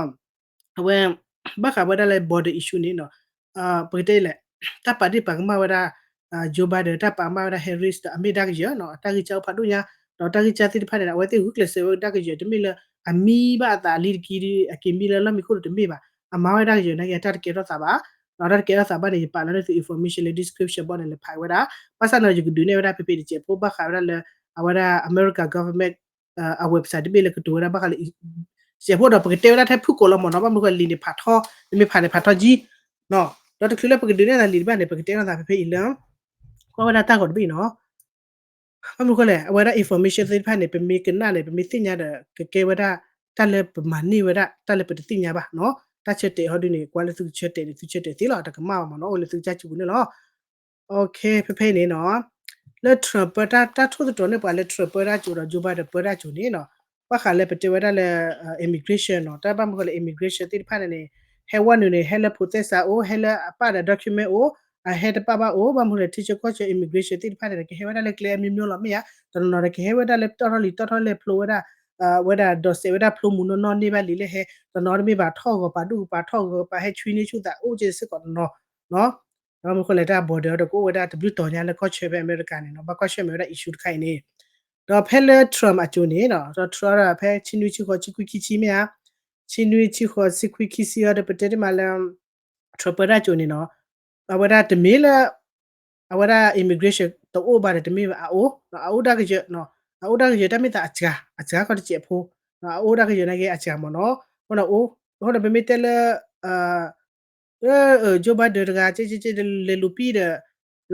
အဝဲ ဘၣ်ဃးဝဲဒၣ်လၢ border issue န့ၣ်နီၤ ပကတဲလဲၣ် တၢ်ပာ်ဒ့ၣ်ပာ်ကမၣ်ဝဲဒၣ် Joe Biden တၢ်ပာ်ကမၣ်ဝဲဒၣ် Harris ဒီးအမ့ၢ်ဒၣ်ကယၢၤနီၤ အတၢ်ဂံၢ်စၢ်အိၣ်ဖးဒိၣ်ညါ ဒီးတၢ်ဂံၢ်စၢ်သ့ၣ်တဖၣ်န့ၣ် အဝဲသ့ၣ်ဂုာ်ကျဲးစၢးဝဲဒၣ်ကယၢၤ တမ့ၢ်လၢအမံဘၣ်အသးလံတက့ၢ်ဒီး အက့ၤမံလၢလီၢ်မံခိၣ်ဒီးတမ့ၢ်ဘၣ် အမၤဝဲဒၣ်ကယၢၤနာ်က့ အတၢ်တကဲထီၣ်သးဘၣ် ဒီးတၢ်တကဲထီၣ်သးဘၣ်န့ၣ် ယပာ်လီၤန့ၢ်သု information လၢ description box န့ၣ် လဲၤဖးဝဲဒၣ် ဘၣ်ဆၣ်န့ၣ် ယကဒုးနဲၣ်ဝဲဒၣ်ဖဲဖဲတစဲးဖိ ဘၣ်ဃးဝဲဒၣ်လၢ အဝဲဒၣ် America government အ website တဘ့ၣ်လၢကတိၤဝဲဒၣ်ဘၣ်ဃးလၢ စဲးဖိဒီး ပကတဲဝဲဒၣ်ထဲဖုၣ်ကိာ်လီၤမ့ၢ်နီၤ ဘၣ်မနုၤဃိလံာ်န့ၣ်ဖးထီ နမ့ၢ်ဖးန့ၣ်ဖးထီကံ ဒီးတချုးလၢပကဒုးနဲၣ်သးလံာ်တဘၣ်န့ၣ် ပကတဲထီၣ်သးဖဲဖဲအံၤလၢ ကွၢ်ဝဲဒၣ်တၢ်ဂီၤတဘ့ၣ်နီၤ ဘၣ်မနုၤဃိလဲၣ် အဝဲဒၣ် information သ့ၣ်တဖၣ်န့ၣ် ပမ့ၢ်ကနၣ်န့ၣ် ပမ့ၢ်သ့ၣ်ညါဒီး ကကဲဝဲဒၣ် တၢ်လၢပမၤန့ၢ်ဝဲဒၣ် တၢ်လၢပတသ့ၣ်ညါဘၣ်နီၤ တၢ်ဆၢတဲာ်ဟီဒုန့ၣ် ကွၢ်လၢသုကဆၢတဲာ်န့ၣ် သုဆၢတဲာ်သ့လီၤ တကမၣ်ဘၣ်မ့ၢ်နီၤ အိၣ်လၢသုကစၢ်စုပူၤန့ၣ်လီၤ ဖဲဖဲအံၤန့ၣ်နီၤ လၢ Trump ပၢတၢ် တၢ်ထိၣ်သတြီၤန့ၢ်ပှၤလၢ Trump ပၢတၢ်စိၤဒီး Joe Biden ပၢတၢ်စိၤန့ၣ်နီၤ ဘၣ်ဃးလၢပတဲဝဲဒၣ်လၢ immigration နီၤ တၢ်ဘၣ်မနုၤဃိလၢ immigration သ့ၣ်တဖၣ်န့ၣ်န့ၣ် ဟဲဝဲနုာ်န့ၣ် ဟဲလၢ process အိၣ် ဟဲလၢအပၣ်ဒီး document အိၣ် အဟဲတပၣ်ဘၣ်အိၣ် ဘၣ်မနုၤလဲၣ် ထံဆၢကီၢ်ဆၢ immigration သ့ၣ်တဖၣ်န့ၣ် ကဟဲဝဲဒၣ်လၢကျဲအမျိုးမျိုးလီၤ မ့ၢ်ဧါ တနီၤနီၤဒီးကဟဲဝဲဒၣ်လၢတီၣ်ထီၣ်လံာ်တီၣ်ထီၣ်လဲၢ်ဖျိဝဲဒၣ် ဝဲဒၣ်ဒီးစဲးဝဲဒၣ်ဖျိမူနီၢ်နီၢ်န့ၢ်ဘၣ်လံာ်လဲၢ်ဟဲ တနီၤတမ့ၢ်ဘၣ်ထီၣ်ဂီၤပာ်ဒူၣ်ပာ်ထီၣ်ဂီၤပာ်ဟဲဆွံန့ၢ်ဆူၣ်သးအိၣ်က့စ့ၢ်ကီးတနီၤ ဘၣ်မနုၤဃိလဲၣ် တၢ် border ဒီးကအိၣ်ဝဲဒၣ်တဘျုးတီၤညါလၢကီၢ်ဆၢဖဲအမဲရကၤန့ၣ်နီၤ ဘၣ်ကွၢ်ဆၢၣ်မဲာ်ဝဲဒၣ် issue တခါအံၤန့ၣ် ဒီးဖဲလၢ Trump အစိၤန့ၣ်နီၤ ဒီး Trump ဒီးဖဲဆံနွံဆံဃိးဆံခွံခံဆံမ့ၢ်ဧါ ဆံနွံဆံဃိးဆံခွံခံဆံအီၤဒီးပတဲတ့ၢ်မးလၢ Trump ပၢတၢ်စိၤန့ၣ်နီၤ အဝဲဒၣ်တမ့ၢ်လၢ အဝဲဒၣ် immigration တအိၣ်ဘၣ်ဒီးတမ့ၢ်ဘၣ် အအိၣ် အအိၣ်ဒၣ်ကယၢၤ အအိၣ်ဒၣ်ကယၢၤတၢ်မ့ၢ်သးအစှၤ အစှၤကီၢ်တစဲးဖိ အအိၣ်ဒၣ်ကယၢၤနာ်က့အစှၤမ့ၢ်နီၤ အဃိန့ၣ်အိၣ် အဃိန့ၣ်ပမ့ၢ်တဲလၢ Joe Biden တဂၤ ကဲကဲကဲ လဲၤလူၤပံဒီး လီ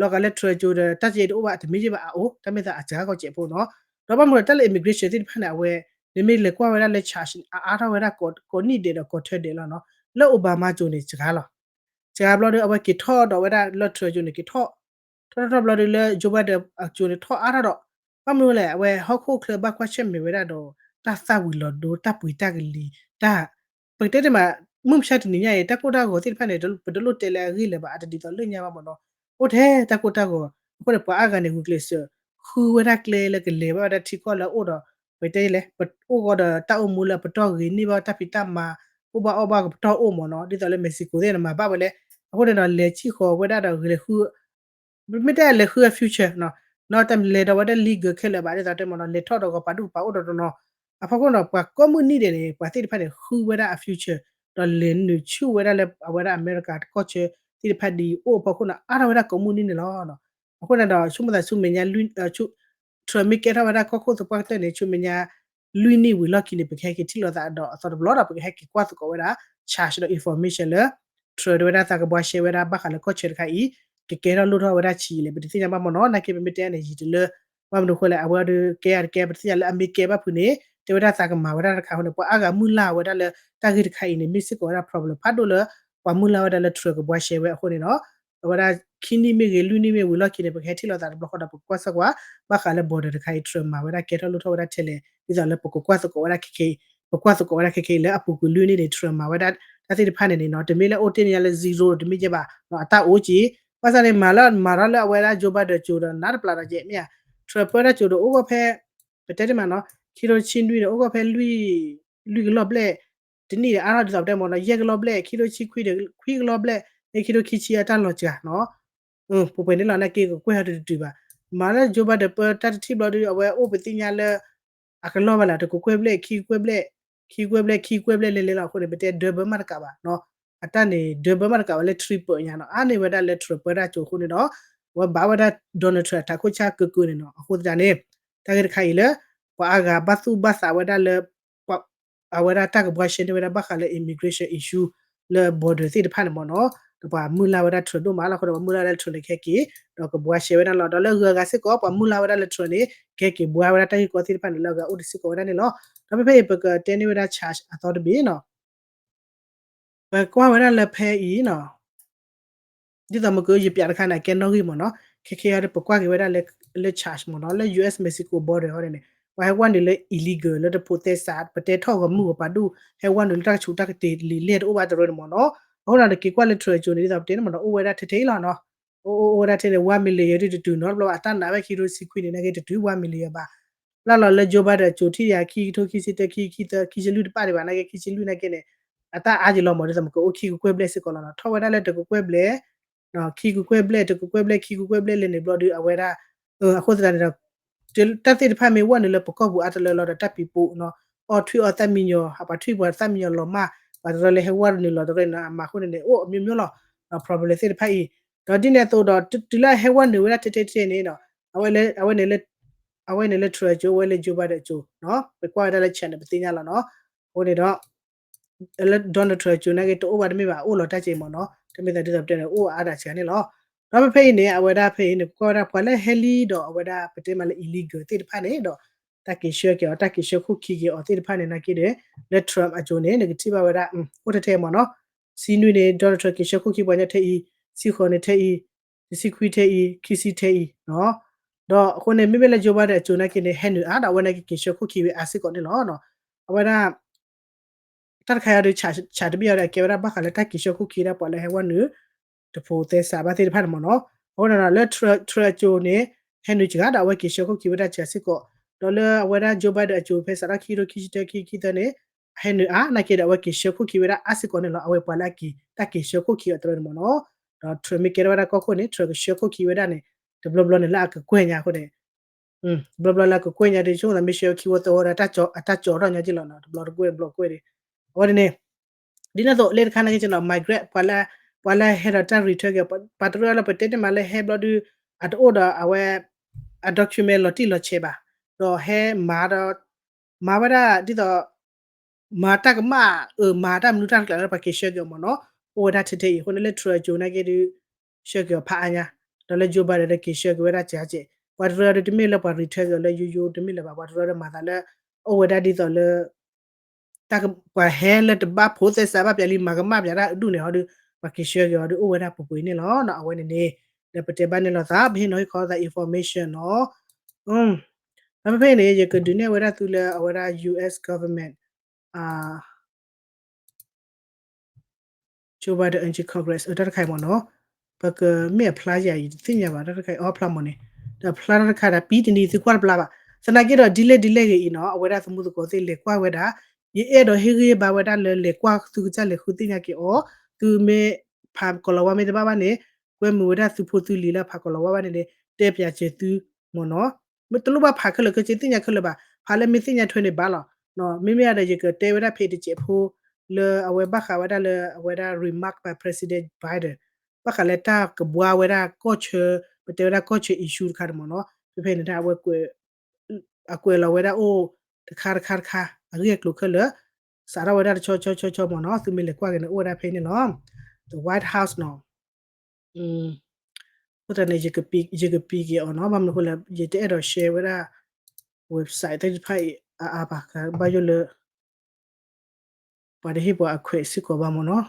ၤဂာ်လၢ Trump စိၤဒီး တၢ်ကဲတအိၣ်ဘၣ် တမ့ၢ်ယ့ၢ်ဘၣ်အအိၣ် တၢ်မ့ၢ်သးအစှၤကီၢ်စဲးဖိနီၤ ဒီးဘၣ်မနုၤတၢ်လၢ immigration သ့ၣ်တဖၣ်န့ၣ် အဝဲ နမ့ၢ်လဲၤကွၢ်ဝဲဒၣ်လၢ charge အအါထီၣ်ဝဲဒၣ်ကိးနံၣ်ဒဲးဒီးကိးထၢဒဲးလီၤနီၤ လၢ Obama စိၤန့ၣ် စှၤလီၤ စှၤဘျီဒီး အဝဲက့ၤထီၣ်ဒီးဝဲဒၣ်လၢ Trump စိၤန့ၣ်က့ၤထီၣ် ထီၣ်ထီၣ်ထီၣ်ဘျီဒီးလၢ Joe Biden အစိၤန့ၣ်ထီၣ်အါထီၣ်ဒီး ဘၣ်မနုၤလဲၣ် အဝဲဟီၣ်ခိၣ်ချၢဘၣ်ကွၢ်ဆၢၣ်မဲာ်ဝဲဒၣ်ဒီး တၢ်သၣ်ဝံၤလီၤဒိ တၢ်ပှ့ၤတၢ်ကလံၤ တၢ် ပကတဲတ့ၢ်မး မုၢ်မဆါတနံၤညါအံၤ တၢ်ကိၢ်တၢ်ဂီၤသ့ၣ်တဖၣ်န့ၣ် ပတလိၣ်တဲလၢအဂ့ၢ်လၢၤဘၣ် အတဒ်သိးလၢညါဘၣ်မ့ၢ်နီၤ အိၣ်ထဲတၢ်ကိၢ်တၢ်ဂီၤ အဃိန့ၣ် ပှၤအါဂၤန့ၣ် ဂုာ်ကျဲးစၢး ဃုဝဲဒၣ်ကျဲလၢကလဲၤဘၣ်ဝဲဒၣ်ထံကီၢ်လၢအအိၣ်ဒီး ပတဲလဲၣ် ပအိၣ်ဃီဒီးတၢ်အိၣ်မူလၢအပတီၢ်ဂ့ၤန့ၢ်ဘၣ်တၢ်ဖံးတၢ်မၤ အိၣ်ဘၣ်အီၣ်ဘၣ်ကပတီၢ်အိၣ်မ့ၢ်နီၤ ဒ်သိးလၢ Mexico သ့ၣ်န့ၣ်မၤဘၣ်ဝဲလဲၣ် အဃိန့ၣ်ဒီးလဲၤစံၣ်ဃီၤဝဲဒၣ်ဒီးဂ့ၤလဲၤဃု မ့ၢ်တဲလဲၤဃုအ future နီၤ နီၤတလဲၤဒီးဝဲဒၣ် legal ခဲလၢာ်ဘၣ် ဒ်သိးတဲမ့ၢ်နီၤ လဲၤထီၣ်ဒီးဂီၤပာ်ဒူၣ်ပာ်အိၣ်ဒီးတနီၤ အဖီခိၣ်နီၤ ပှၤကိးမုၢ်နံၤဒဲးန့ၣ် ပှၤသ့ၣ်တဖၣ်န့ၣ် ဃုဝဲဒၣ်အ future ဒီးလဲၤနုာ်ဆူၣ်ဝဲဒၣ်လၢအဝဲဒၣ်အမဲရကၤတကီၢ်ဆၢသ့ၣ်တဖၣ်ဒ်အံၤအိၣ်အဖီခိၣ်နီၤ အါထီၣ်ဝဲဒၣ်ကိးမုၢ်နံၤန့ၣ်လီၤ. အဃိန့ၣ်ဒီး ဆိကမိၣ်သးဆူမဲာ်ညါ Trump မ့ၢ်ကဲထီၣ်ဝဲဒၣ်ကီၢ်ခိၣ်သပှၢ်ကတၢၢ်န့ၣ် ဆူမဲာ်ညါ လွံၢ်နံၣ်ဝံၤလီၢ်ခံန့ၣ် ပကဟဲက့ၤထံၣ်လိာ်သးဒီးအသီတဘျီဒီး ပကဟဲက့ၤကွၢ်သကိးဝဲဒၣ် charge ဒီး information လၢ Trump ဒၣ်ဝဲဒၣ်သးကဘှါရှဲဝဲဒၣ်ဘၣ်ဃးလၢကီၢ်ဆၢတခါအံၤ ကကဲထီၣ်လိၣ်ထီၣ်ဝဲဒၣ်ဆံးလဲၣ် ပတသ့ၣ်ညါဘၣ်မ့ၢ်နီၤ နာ်က့ပမ့ၢ်တဲန့ၣ် ယံာ်တလၢ ဘၣ်မနုၤဃိလဲၣ် အဝဲအီၤဒုးကဲအါတကဲ ပတသ့ၣ်ညါလၢအမ့ၢ်ကဲဘၣ်ဖုးန့ၣ် တဲဝဲဒၣ်သးကမၤဝဲဒၣ်တခါအဃိန့ၣ် ပှၤအါဂၤမုၢ်လၢ်ဝဲဒၣ်လၢတၢ်ဂ့ၢ်တခါအံၤန့ၣ် မ့ၢ်စ့ၢ်ကီးဝဲဒၣ် problem ဖးဒိၣ်လၢ ပှၤမုၢ်လၢ်ဝဲဒၣ်လၢ Trump ကဘှါရှဲဝဲအဃိန့ၣ်ဒီး အဝဲဒၣ်ခံနံၣ်မ့ၢ်ဂ့ၤ လွံၢ်နံၣ်မ့ၢ်ဝံၤလီၢ်ခံန့ၣ် ပကဟဲထံၣ်လိာ်သးတဘျီဃီဒီး ပကကွၢ်စၢ်ကွၢ် ဘၣ်ဃးလၢ border တခါအံၤ Trump မၤဝဲဒၣ်ကဲထီၣ်လိၣ်ထီၣ်ဝဲဒၣ်ထဲလဲၣ် ဒ်သိးလၢပကကွၢ်သကိးဝဲဒၣ်ခဲခဲအံၤ ပကွၢ်သကိးဝဲဒၣ်ခဲခဲအံၤလၢအပူၤကွံာ်လွံၢ်နံၣ်န့ၣ် Trump မၤဝဲဒၣ်တၢ်သ့ၣ်တဖၣ်န့ၣ်န့ၣ်နီၤ တမ့ၢ်လၢအိၣ်တ့ၢ်န့ၣ်ညါလၢ zero တမ့ၢ်ကဲဘၣ် အတၢ်အိၣ်က့ၤ ဘၣ်ဆၣ်န့ၣ် မၤလၢမၤထီၣ်လၢအဝဲဒၣ် Joe Biden အစိၤဒီးနးတပျးဒီးကဲမ့ၢ်ဧါ Trump ပၢတၢ်စိၤဒီးအိၣ်ဂီၢ်ဖဲ ပတဲတ့ၢ်မးနီၤ ခံထိဆံနွံန့ၣ် အိၣ်ဂီၢ်ဖဲ လွံၢ်ကလီၢ်ဘျဲၣ် တနံၣ်ဒီးအါထီၣ်ဒ်သိးပတဲမ့ၢ်နီၤ ယဲၢ်ကလီၢ်ဘျဲၣ် ခံထိဆံခွံဒီး ခွံကလီၢ်ဘျဲၣ် လၢခံထိခံဆံအတၢ်လီၤစှၤနီၤ ပှဲၤပှဲၤန့ၣ်လီၤ နာ်က့ကကွဲၢ်ဟီတတုၤဘၣ် မၤလၢ Joe Biden ပၢတၢ်တထံၣ်ဘျီဒီး အဝဲအိၣ်ပသ့ၣ်ညါလၢ အကလီၢ်ဘၣ်လၢ တကကွဲၢ်ဘျဲၣ် ခံကကွဲၢ်ဘျဲၣ် ခံကကွဲၢ်ဘျဲၣ် ခံကကွဲၢ်ဘျဲၣ်လဲၤလဲၤလီၤ အဃိန့ၣ် ပတဲ double မးတကးဘၣ်နီၤ အတၢ်န့ၣ် double မးတကးဘၣ် လၢ triple ညါနီၤ အါန့ၢ်ဝဲဒၣ်လၢ Trump ပၢတၢ်စိၤအဃိန့ၣ်ဒီး အဝဲဘၣ်ဝဲဒၣ် Donald Trump အထးခိၣ်ဆၣ်ကၢကၢန့ၣ်နီၤ အဃိသတးန့ၣ် တၢ်ဂ့ၢ်တခါအံၤလၢ ပှၤအါဂၤဘၣ်သူၣ်ဘၣ်သးဝဲဒၣ်လၢ အဝဲဒၣ်တၢ်ကဘှါရှဲန့ၢ်ဝဲဒၣ်ဘၣ်ဃးလၢ immigration issue လၢ border သ့ၣ်တဖၣ်န့ၣ်မ့ၢ်နီၤ ဒီးပှၤမုၢ်လၢ်ဝဲဒၣ် Trump ဒိၣ်မးလီၤ အဃိဒီးပှၤမုၢ်လၢ်ဝဲဒၣ် Trump န့ၣ်ကဟဲက့ၤ ဒီးကဘှါရှဲဝဲဒၣ်လီၤ ဒီးလၢဂုၤအဂၤစ့ၢ်ကီး ပှၤမုၢ်လၢ်ဝဲဒၣ်လၢ Trump န့ၣ် ကဟဲက့ၤဘှါဝဲဒၣ်တၢ်ဂ့ၢ်ကီသ့ၣ်တဖၣ်န့ၣ် လၢအဂၤအိၣ်တစ့ၢ်ကီးဝဲဒၣ်န့ၣ်လီၤ ဒီးဖဲဖဲအံၤ ပကတဲန့ၢ်ဝဲဒၣ် charge အသီတဘ့ၣ်နီၤ ပကွၢ်ဝဲဒၣ်လၢဖဲအံၤနီၤ ဒ်သိးမ့ၢ်ကယပျးတခါန့ၣ် ကဲနီၣ်ဂံၢ်မ့ၢ်နီၤ ခဲခဲအံၤဒီး ပကွၢ်က့ၤဝဲဒၣ်လၢ charge မ့ၢ်နီၤ လၢ US Mexico border ဟီန့ၣ်န့ၣ် ပှၤဟဲဝဲနုာ်လၢ illegal လၢတဖိးသဲစး ပတဲထီၣ်ဂီၤမုၢ်ဂီၤပၤဒူၣ် ဟဲဝဲနုာ်လၢတၢ်ကဆူးတၢ်ကတ့ၤလံာ်လဲၢ်တအိၣ်ဘၣ်တရၢန့ၣ်မ့ၢ်နီၤ အဃိန့ၣ်ဒီးက့ၤကွၢ်လၢ Trump အစိၤန့ၣ် ဒ်သိးပတဲန့ၣ်မ့ၢ်နီၤ အိၣ်ဝဲဒၣ်ထဲထဲအံၤလီၤနီၤ အိၣ်အိၣ်အိၣ်ဝဲဒၣ်ထဲန့ၣ် one million ယဲဒုးတတုၤနီတဘျီဘၣ် အတၢ်နာ်ဝဲခံထိဆံခွံန့ၣ် နာ်က့တတုၤ one million ဘၣ် လၢလီၤလၢ Joe Biden အစိၤထံၣ်ယၤ ခံကထိခံဆံတၢ ခံ ခံဆံလွံၢ်တပၣ်ဒံးဘၣ် နာ်က့ခံဆံလွံၢ်နာ်က့န့ၣ် အတၢ်အါယံၤလီၤမ့ၢ် ဒ်သိးမ့ၢ်ကအိၣ်ခံကကွဲၢ်ဘျဲၣ်စ့ၢ်ကီးလီၤနီၤ ထီၣ်ဝဲဒၣ်လၢတကကွဲၢ်ဘျဲၣ် ခံကကွဲၢ်ဘျဲၣ် တကကွဲၢ်ဘျဲၣ် ခံကကွဲၢ်ဘျဲၣ်လဲၣ်န့ၣ်ဘျီဒီး အဝဲဒၣ် အဃိသတးန့ၣ်ဒီး တၢ်သ့ၣ်တဖၣ်မ့ၢ်ဝဲနုာ်လၢပကီၢ်ပူၤအါတလၢလီၤဒီးတၢ်ပံၤပိာ်နီၤ အီၣ်ထွံၣ်အီသၣ်မံညီၤ အပှၤထွံၣ်ပှၤသၣ်မံညီၤလီၤမၢ် ပှၤတရၢလၢဟဲဝဲနုာ်လီၤတရၢန့ၣ် အမၤအဃိန့ၣ်န့ၣ် အိၣ်အမျိုးမျိုးလီၤ problem သ့ၣ်တဖၣ်အံၤ ဒီးဒ်န့ၣ်အသိးဒီး တုၤလၢအဟဲဝဲနုာ်ဝဲဒၣ်ထဲထဲထဲန့ၣ်နီၤ အဝဲန့ၣ်လၢ Trump အစိၤ အဝဲန့ၣ်လၢ Joe Biden အစိၤ ပကွၢ်ဝဲဒၣ်လၢ chart န့ၣ် ပသ့ၣ်ညါလီၤနီၤ အဃိန့ၣ်ဒီး လၢ Donald Trump အစိၤနာ်က့တအိၣ်ဘၣ်တမ့ၢ်ဘၣ် အိၣ်လီၤတၢ်ကဲမ့ၢ်နီၤ တမ့ၢ်သးဒ်သိးပတဲန့ၣ် အိၣ်အါဒၣ်စှၤန့ၣ်လီၤ ဒီးဖဲဖဲအံၤန့ၣ် အဝဲဒၣ်ဖဲအံၤန့ၣ် ပကွၢ်ဝဲဒၣ်ပှၤလၢဟဲလံဒီးအဝဲဒၣ်ပတဲမးလၢ illegal သ့ၣ်တဖၣ်န့ၣ်ဒီး တၢ်က့ၤဆှၢက့ၤအီၤ တၢ်က့ၤဆှၢခိၣ်ခံက့ၤအီၤသ့ၣ်တဖၣ်န့ၣ်နာ်က့ဒီး လၢ Trump အစိၤန့ၣ် နကထံၣ်ဘၣ်ဝဲဒၣ် အိၣ်ထဲထဲမ့ၢ်နီၤ ဆံနွံန့ၣ် Donald Trump က့ၤဆှၢခိၣ်ခံပှၤညီထဲအံၤ ဆံဃိးန့ၣ်ထဲအံၤ တဆံခွံထဲအံၤ ခံဆံထဲအံၤနီၤ ဒီးအဃိန့ၣ် မ့မ့ၢ်လၢ Joe Biden အစိၤနာ်က့န့ၣ် ဟဲနုာ်အါဒီးအဝဲနာ်က့က့ၤဆှၢခိၣ်ခံဝဲအါစ့ၢ်ကီးန့ၣ်လီၤ. အဝဲဒၣ် တၢ်တခါအံၤဒီး ဆၣ်တဘ့ၣ်အံၤဒီး အကဲဝဲဒၣ်ဘၣ်ဃးလၢတၢ်က့ၤဆှၢခိၣ်ခံဝဲဒၣ်ပှၤလၢဟဲဝဲနုာ် တဖိးသဲစးဘၣ်သ့ၣ်တဖၣ်န့ၣ်မ့ၢ်နီၤ. အဃိန့ၣ်ဒီး လၢ Trump အစိၤန့ၣ် ဟဲနုာ်စှၤဒီးအဝဲက့ၤဆှၢခိၣ်ခံဝဲဒၣ်စှၤစ့ၢ်ကီး, ဒီးလၢအဝဲဒၣ် Joe Biden အစိၤဖဲစးထီၣ်ခံကထိခံဆံတၢ ခံဆံသၢန့ၣ် ဟဲနုာ်အါနာ်က့ဒီး အဝဲက့ၤဆှၢခိၣ်ခံဝဲဒၣ်အါစ့ၢ်ကီးန့ၣ်လီၤ. အဝဲပှၤလၢအက့ၤ တၢ်က့ၤဆှၢခိၣ်ခံအီၤတရၢန့ၣ်မ့ၢ်နီၤ. ဒီး Trump မ့ၢ်ကဲထီၣ်ဝဲဒၣ်ကီၢ်ခိၣ်န့ၣ် Trump ကဆှၢခိၣ်ခံဝဲဒၣ်န့ၣ် တဘျီဘျီန့ၣ်လၢအကကွဲၢ်ညါအဃိန့ၣ် တဘျီဘျီလၢအကကွဲၢ်ညါဒီး ဆိကမိၣ်သးမ့ၢ်ဆှၢခံဝဲသဝီဒီး အတၢ်ကၠီထီၣ်ညါက့လီၤနီၤ, တဘျီတကွဲၢ်တဘျီကွဲၢ်ဒီး အဝဲန့ၣ်န့ၣ် ဒ်န့ၣ်အသိး လၢတခါနာ်က့နီၤ migrant ပှၤလၢ ပှၤလၢဟဲဒီးတၢ် return က့ၤ ပှၤတရၢလၢပတဲတ့ၢ်မးလၢဟဲဘျီဒုး အတအိၣ်ဒီးအဝဲ အ document လီၤတံၢ်လီၤဆဲးဘၣ်, ဒီးဟဲမၤဒီး မၤဝဲဒၣ်ဒ်သိး မၤတၢ်ကမၣ် အၢ မၤတၢ်မနုၤတၢ်တကျါလၢပှၤက့ၤဆှၢက့ၤအီၤမ့ၢ်နီၤ, အိၣ်ဝဲဒၣ်ထဲထဲအံၤ အဃိန့ၣ်လၢ Trump အစိၤနာ်က့ဒုး ဆှၢက့ၤအီၤဖးအါညါ, ဒီးလၢ Joe Biden ဒီးက့ၤဆှၢက့ၤဝဲဒၣ်စဲးစဲး, ပှၤတရၢဒုးတမ့ၢ်လၢပှၤ return က့ၤအီၤလၢယိယိတမ့ၢ်လၢၤဘၣ်, ပှၤတရၢဒီးမၤသးလၢ အိၣ်ဝဲဒၣ်ဒ်သိးလၢ တၢ်ပှၤဟဲလၢတဘၣ်ဖိးသဲစးဘၣ်ပျးလံ မၤကမၣ်ပျးတၢ်ဒူၣ်န့ၣ်ဟီဒုး ပှၤက့ၤဆှၢက့ၤအီၤဒုးအိၣ်ဝဲဒၣ်ပှဲၤပှဲၤန့ၣ်လီၤ. အဝဲန့ၣ်န့ၣ် လၢပတဲဘၣ်န့ၣ်လိာ်သး ပဟ့ၣ်နီၤဟ့ၣ်ခီသး information နီၤ. ဒီးဖဲဖဲအံၤန့ၣ် ယကဒုးနဲၣ်ဝဲဒၣ်သုလၢအဝဲဒၣ် US government Joe Biden အ Congress အတၢ်တခါအံၤမ့ၢ်နီၤ, ပကမ့ၢ်အဖျါယၤ ယတသ့ၣ်ညါဘၣ် တၢ်တခါအံၤ အီဖျါမ့ၢ်န့ၣ်, ဒီးဖျါထီၣ်တခါဒီး ပံတနံၤသုကွၢ်တဘျါဘၣ်. သနာ်က့ဒီး ဒ်လဲၣ်ဒ်လဲၣ်ဂ့ၤအံၤနီၤ အဝဲဒၣ်သမူသကိးသ့ၣ်လဲၤကွၢ်ဝဲဒၣ်, ယအဲၣ်ဒိးဟ့ၣ်ဂံၢ်ဘါဝဲဒၣ်လၢလဲၤကွၢ်သုကစၢ်လဲၤဃုသ့ၣ်ညါက့ၤအီၤ, သုမ့ၢ်ဖးကီၤလၤဝါမ့ၢ်တဘၣ်ဘၣ်န့ၣ်, ကွဲမုာ်ဝဲဒၣ်သုဖိသုလံၤလၢဖးကီၤလၤဝါဘၣ်န့ၣ်န့ၣ် တဲပၠးစၢၤသုမ့ၢ်နီၤ. မ့ၢ်တလိၣ်ဘၣ်ဖးခဲလၢာ်ခဲဆ့သ့ၣ်ညါခဲလၢာ်ဘၣ်, ဖးလၢမ့ၢ်သ့ၣ်ညါထွဲန့ၣ်ဘၣ်လီၤ. မ့မ့ၢ်ဒီးယကတဲဝဲဒၣ်ဖဲတစဲးဖိ လၢအဝဲဘၣ်ဃးဝဲဒၣ်လၢအဝဲဒၣ် remark by President Biden ဘၣ်ဃးလၢတၢ်ကဘှါဝဲဒၣ်ကီၢ်ဆၢ, ပတဲဝဲဒၣ်ကီၢ်ဆၢ issue တခါန့ၣ်မ့ၢ်နီၤ. ဖဲဖဲန့ၣ် အဝဲကွဲးလီၤဝဲဒၣ်အိၣ်တခါတခါတခါ အဂ့ၢ်အကျိၤခဲလၢာ် စးထီၣ်ဝဲဒၣ်တဆီဆီဆီဆီမ့ၢ်နီၤ. သုမ့ၢ်လဲၤကွၢ်က့ၤန့ၣ် အိၣ်ဝဲဒၣ်ဖဲန့ၣ်လီၤ. The White House နီၤ. အဃိသတးန့ၣ် ယကပံးက့ၤအီၤနီၤ. ဘၣ်မနုၤအဃိလဲၣ် ယတအဲၣ်ဒိး share ဝဲဒၣ် website သ့ၣ်တဖၣ်အံၤအါအါဘၣ်, ဘၣ်ယိၣ်လၢ ပှၤတဟ့ၣ်ပှၤအခွဲးစ့ၢ်ကီးဘၣ်မ့ၢ်နီၤ.